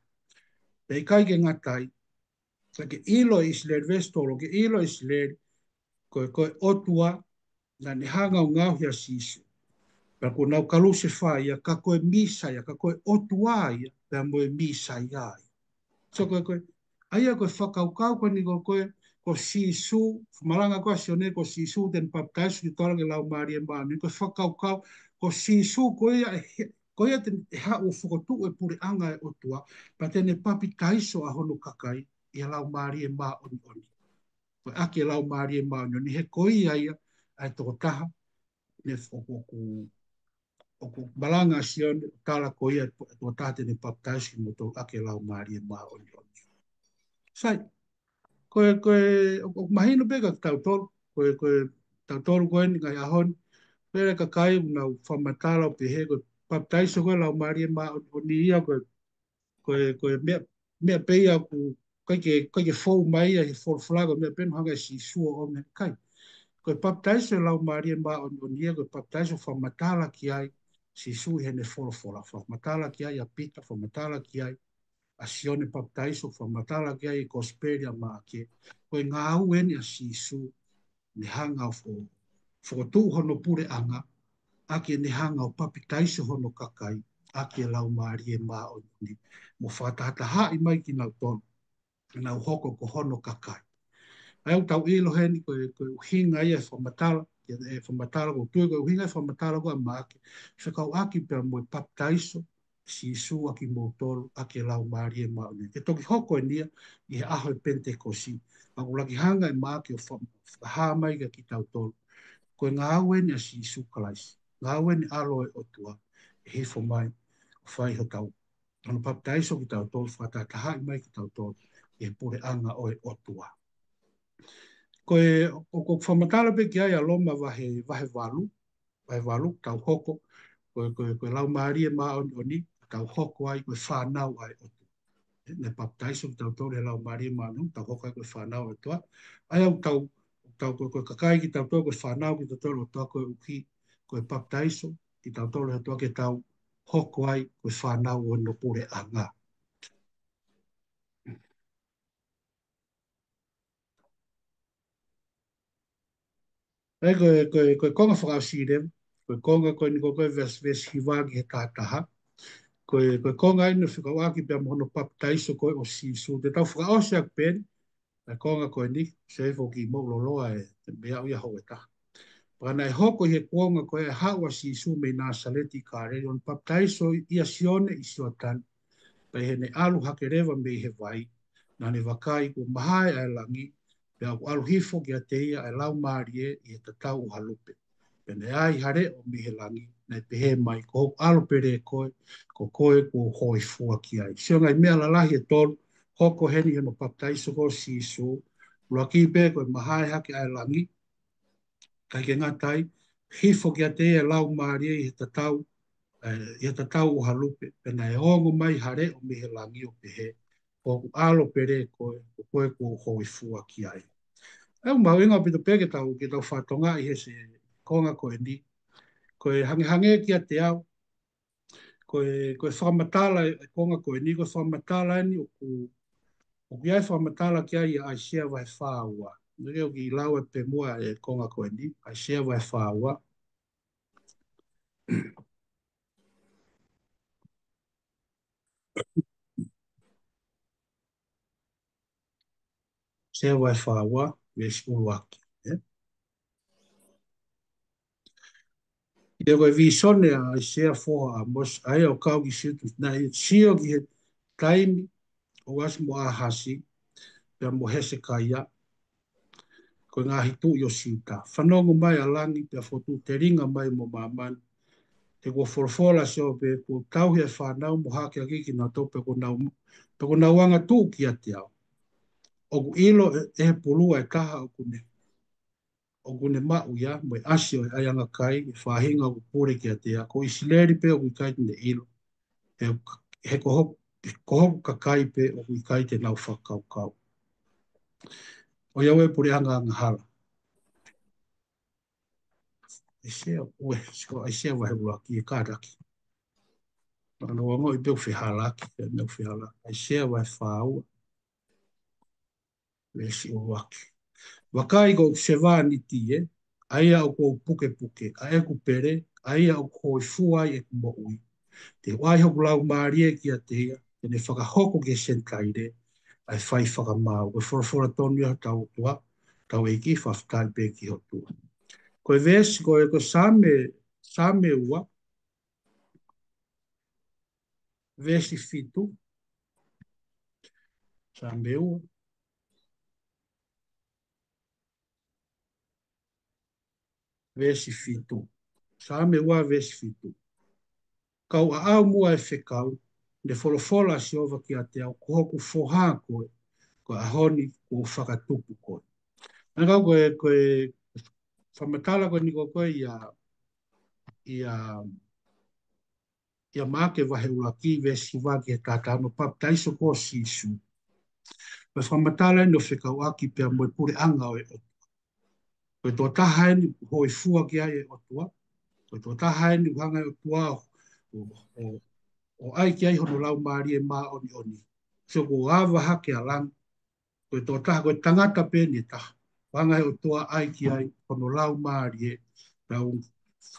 Pea ʻikai ke ngata ai, ka ke ʻilo ʻe ʻIsileli, veesi tolu, ke ʻilo ʻe ʻIsileli, ko e, ko e ʻOtua naʻa ne hanga ʻo ngaohi ʻa Sīsū. Pea kuo nau kalusefai ia, ka ko e Mīsaia, ka ko e ʻOtua ia, pea mo e Mīsaia ia. So ko e, ko e, ʻa ia ko e fakakaukau ko eni ko e, ko e, ko Sīsū, malanga ko ē ʻa Sione ko Sīsū te ne papitaiso kitautolu ʻaki e Laumālie Māʻoniʻoni, ko e fakakaukau, ko Sīsū ko ia ʻe he, ko ia te ne haʻu ʻo fokotuʻu e puleʻanga ʻo e ʻOtua, pea te ne papitaiso ʻa hono kakai ʻi he Laumālie Māʻoniʻoni. Ko e ʻaki e Laumālie Māʻoniʻoni, he ko ia ia ʻa e tokotaha, ne ʻoku, ʻoku, ʻoku malanga ʻa Sione, tala ko ia e tokotaha te ne papitaiso kimoutolu ʻaki e Laumālie Māʻoniʻoni. Sai, ko e, ko e, ʻoku, ʻoku mahino pē kia kitautolu, ko e, ko e, tautolu ko eni ngaahi ʻaho ni, pea ʻi ai e kakai ʻoku nau fakamatala ʻo pehē, ko e papitaiso ko e Laumālie Māʻoniʻoni ia, ko e, ko e, ko e meʻa, meʻa pē ia ʻoku ʻikai ke, ʻikai ke fou mai ia he folofola, ko e meʻa pē naʻe hanga ʻe Sīsū ʻo ʻomai, ʻikai. Ko e papitaiso e Laumālie Māʻoniʻoni ia, ko e papitaiso fakamatala ki ai ʻa Sīsū ʻi heʻene folofola, fakamatala ki ai ʻa Pita, fakamatala ki ai ʻa Sione Papitaiso, fakamatala ki ai e Kosipeli ʻa Maʻake. Ko e ngāue eni ʻa Sīsū, ne hanga ʻo fo-, fokotuʻu hono puleʻanga, ʻaki ʻene hanga ʻo papitaiso hono kakai ʻaki e Laumālie Māʻoniʻoni, mo fakatahatahaʻi mai kinautolu, nau hoko ko hono kakai. ʻA ia ʻoku tau ʻilo heni ko e, ko e ʻuhinga ia e fakamatala, e fakamatala ʻoku ou tui ko e ʻuhinga e fakamatala ko ē ʻa Maʻake, fekauʻaki pea mo e papitaiso ʻa Sīsū ʻa kimoutolu ʻaki e Laumālie Māʻoniʻoni. Ke toki hoko eni ia ʻi he ʻaho e Penitekosi. Pea ʻoku laki hanga ʻe Maʻake ʻo fa-, fakahā mai kia kitautolu, ko e ngāue eni ʻa Sīsū Kalaisi, ngāue eni ʻa e ʻAlo ʻo e ʻOtua, ʻe hifo mai ʻo fai hotau, hono papitaiso kitautolu, fakatahatahaʻi mai kitautolu ʻi he puleʻanga ʻo e ʻOtua. Ko e, ʻoku, ʻoku fakamatala pē ki ai ʻa Loma vahe, vahe valu, vahe valu, tau hoko, ko e, ko e, ko e Laumālie Māʻoniʻoni, tau hoko ai ko e fānau ʻa e ʻOtua. Ne papitaiso kitautolu he Laumālie Māʻoniʻoni, tau hoko ai ko e fānau ʻa e ʻOtua. ʻA ia ʻoku tau, tau ko e, ko e kakai kitautolu, ko e fānau kitautolu ʻa e ʻOtua, koeʻuhi ko e papitaiso kitautolu he ʻOtua ke tau hoko ai ko e fānau ʻo hono puleʻanga. ʻA ia ko e, ko e, ko e konga fakaʻosi leva, ko e konga ko eni ko e, ko e veesi, veesi hiva ki he taha taha. Ko e, ko e konga eni ʻoku fekauʻaki pea mo hono papitaiso ko ē ʻo Sīsū. Te tau fakaʻosi ʻaki pē eni, ʻa e konga ko eni, se foki mo loloa e, e meʻa ʻoku ʻi ai hoʻo ʻe taha. Pea naʻe hoko ʻi he kuonga ko ē ʻa e haʻu ʻa Sīsū mei Nāsaleti ʻi Kāleli, ʻo ne papitaiso ʻia Sione ʻi Sioatani. Pea ʻi heʻene ʻalu hake leva mei he vai, naʻa ne vakai kuo mahae ʻa e langi, pea ʻoku ʻalu hifo kiate ia ʻa e Laumālie ʻi he tatau ʻo ha lupe. Pea naʻe ʻi ai ha leʻo mei he langi, naʻe pehē mai, Ko hoku ʻAlo pele koe, ko koe kuo u hōifua ki ai. Sio, ngaahi meʻa lalahi ʻe tolu hoko heni he papitaiso ko ē ʻo Sīsū. ʻUluaki pē ko e mahae hake ʻa e langi, ʻikai ke ngata ai, hifo kiate ia e Laumālie ʻi he tatau, ē, ʻi he tatau ʻo ha lupe, pea naʻe ongo mai ha leʻo mei he langi ʻo pehē, Ko hoku ʻAlo pele koe, ko koe kuo u hōifua ki ai. ʻOku mahuʻinga ʻaupito pē ke tau, ke tau fakatokangaʻi he se konga ko eni. Ko e hangehangē kiate au, ko e, ko e fakamatala e, e konga ko eni, ko e fakamatala eni ʻoku, ʻoku ʻi ai e fakamatala ki ai ʻa ʻAisea vahe fā ua. Naʻa ke ʻoku kiʻi lau atu pē muʻa e konga ko eni, ʻAisea vahe fā ua. ʻAisea vahe fā ua, veesi ʻuluaki, ē? ʻA ia ko e vīsone ʻa ʻAisea foha ʻa ʻĀmosi, ʻa ia ʻoku kau ki Siuta, naʻe sio ki he taimi ʻo ʻAsi mo ʻĀhasi, pea mo Hesekaia, ko e ngaahi tuʻi ʻo Siuta. Fanongo mai ʻa langi, pea fokotuʻu telinga mai mo māmani. He kuo folofola ʻa Sihova, Kuo u tauhi ʻa e fānau mo hakeakiʻi kinautolu, pea kuo nau, pea kuo nau angatuʻu kiate au. ʻoku ʻilo ʻe, ʻe he pulu ʻa e taha ʻoku ne, ʻoku ne maʻu ia, mo e ʻasi ʻo e ʻaiʻanga kai, ʻi he faʻahinga ʻoku pule kiate ia. Ko ʻIsileli pē ʻoku ʻikai te ne ʻilo. He, he ko hoku, ko hoku kakai pē ʻoku ʻikai te nau fakakaukau. ʻOiauē puleʻanga angahala. ʻAisea, ʻoe, sio, ʻAisea vahe ʻuluaki, ʻe kātaki. Mana wango i pē ʻoku fehālaaki, pē meʻa ʻoku fehālaaki. ʻAisea vahe fā ua. Veesi ʻuluaki. Vakai, ko hoku sevāniti ē, ʻa ia ʻoku ou pukepuke, ʻa ʻeku pele, ʻa ia ʻoku hōifua ai ʻeku moʻui. Te u ʻai hoku laumālie kiate ia, te ne fakahoko ki he Senitaile ʻa e fai fakamaau. Ko e folofola tonu ia hotau ʻOtua, tau ʻEiki, fakafetaʻi pē ki he ʻOtua. Ko e veesi, ko e, ko e Saame, Saame ua, veesi fitu. Saame ua, veesi fitu. Saame ua, veesi fitu. Kau ʻaʻau muʻa e fekau, ne folofola ʻa Sihova kiate au, ko hoku foha koe, ko e ʻaho ni kuo u fakatupu koe. Naʻa kau ko e, ko e fakamatala ko eni ko ē ia, ia, ia Maʻake vahe ʻuluaki, veesi hiva ki he taha taha, hono papitaiso ko ē ʻo Sīsū. Ko e fakamatala eni ʻo fekauʻaki pea mo e puleʻanga ʻo e ʻOtua. Ko e tokotaha eni ʻoku hōifua ki ai e ʻOtua. Ko e tokotaha eni ʻoku hanga e ʻOtua ʻo, ʻo, ʻo, ʻo ʻai ki ai hono Laumālie Māʻoniʻoni. Sio, kuo ava hake ʻa langi. Ko e tokotaha, ko e tangata pē eni ʻe taha. ʻOku hanga e ʻOtua ʻai ki ai hono Laumālie, pea ʻoku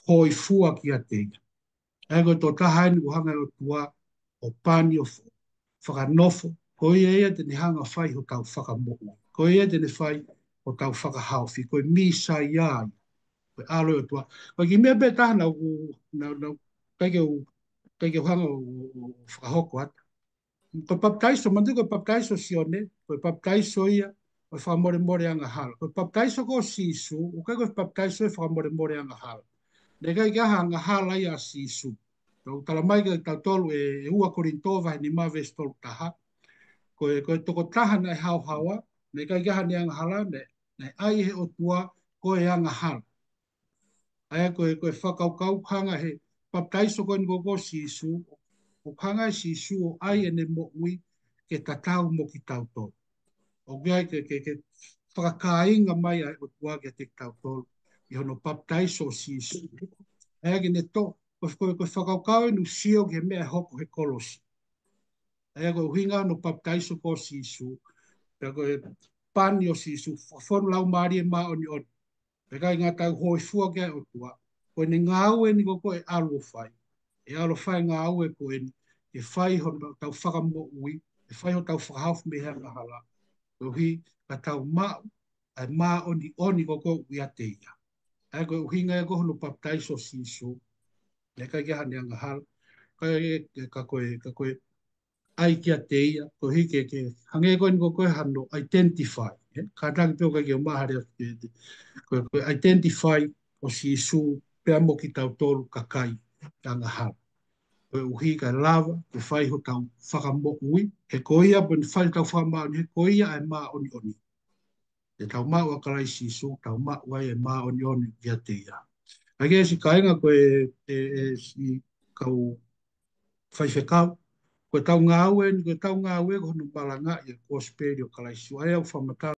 hōifua kiate ia. ʻA ia ko e tokotaha eni ʻoku hanga e ʻOtua ʻo pani ʻo fo-, fakanofo. Ko ia ia te ne hanga ʻo fai hotau fakamoʻui. Ko ia te ne fai hotau fakahaofi. Ko e Mīsaia ia. Ko e ʻAlo ʻo e ʻOtua. Ko e kiʻi meʻa pē taha naʻa ku, naʻa, naʻa, ʻikai ke u, ʻikai ke u hanga ʻo, ʻo, ʻo fakahoko atu. Ko e papitaiso, manatuʻi ko e papitaiso ʻo Sione, ko e papitaiso ia ʻo e fakamolemole angahala. Ko e papitaiso ko ē ʻo Sīsū, ʻoku ʻikai ko e papitaiso ʻo e fakamolemole angahala. Naʻe ʻikai ke ʻi ai ha angahala ia ʻa Sīsū. Tau tala mai kiate kitautolu ʻe, ʻe ua Kolinitō vahe nima veesi tolu taha. Ko e, ko e tokotaha naʻe haohaoa, naʻe ʻikai ke ʻi ai haʻane angahala, naʻe, naʻe ʻai ʻe he ʻOtua ko e angahala. ʻA ia ko e, ko e fakakaukau hanga he papitaiso ko eni ko ē ʻo Sīsū, ʻoku hanga ʻe Sīsū ʻo ʻai ʻene moʻui ke tatau mo kitautolu. ʻOku ʻi ai ke, ke, ke fakakāinga mai ʻa e ʻOtua kiate kitautolu ʻi hono papitaiso ʻo Sīsū. ʻA ia ke ne tō, ko e, ko e, ko e fakakaukau eni ʻoku sio ki he meʻa ʻe hoko he kolosi. ʻA ia ko e ʻuhinga hono papitaiso ko ē ʻo Sīsū, pea ko e pani ʻo Sīsū, fakafonu Laumālie Māʻoniʻoni. Pea ʻikai ngata ai, hōifua ki ai e ʻOtua. Ko ʻene ngāue eni ko ē ʻe ʻalu ʻo fai. ʻE ʻalu ʻo fai e ngāue ko eni, ke fai hotau fakamoʻui, ke fai hotau fakahaofi mei he angahala. Koeʻuhi ka tau maʻu ʻa e māʻoniʻoni ko ē ʻoku ʻiate ia. ʻA ia ko e ʻuhinga ia ko ē hono papitaiso ʻo Sīsū. Naʻe ʻikai ke ʻi ai haʻane angahala. Ka, ka ko e, ka ko e, ʻai kiate ia, koeʻuhi ke, ke hangē ko eni ko ē ko e hano identify, ē? Kātaki pē ʻoku ʻikai ke u mahalo ke, ko e, ko e identify ʻo Sīsū pea mo kitautolu kakai angahala. Koeʻuhi kae lava ke fai hotau fakamoʻui, he ko ia pē ʻe fai hotau fakamāʻoniʻoni, he ko ia ʻa e māʻoniʻoni. Te tau maʻu ʻa Kalaisi Sīsū, tau maʻu ai e māʻoniʻoni ʻiate ia. ʻA ia ke si kāinga ko e, e, e, si kau faifekau, ko ʻetau ngāue eni, ko ʻetau ngāue ko hono malangaʻi e kosipeli ʻo Kalaisi Sīsū. ʻA ia ʻoku fakamatala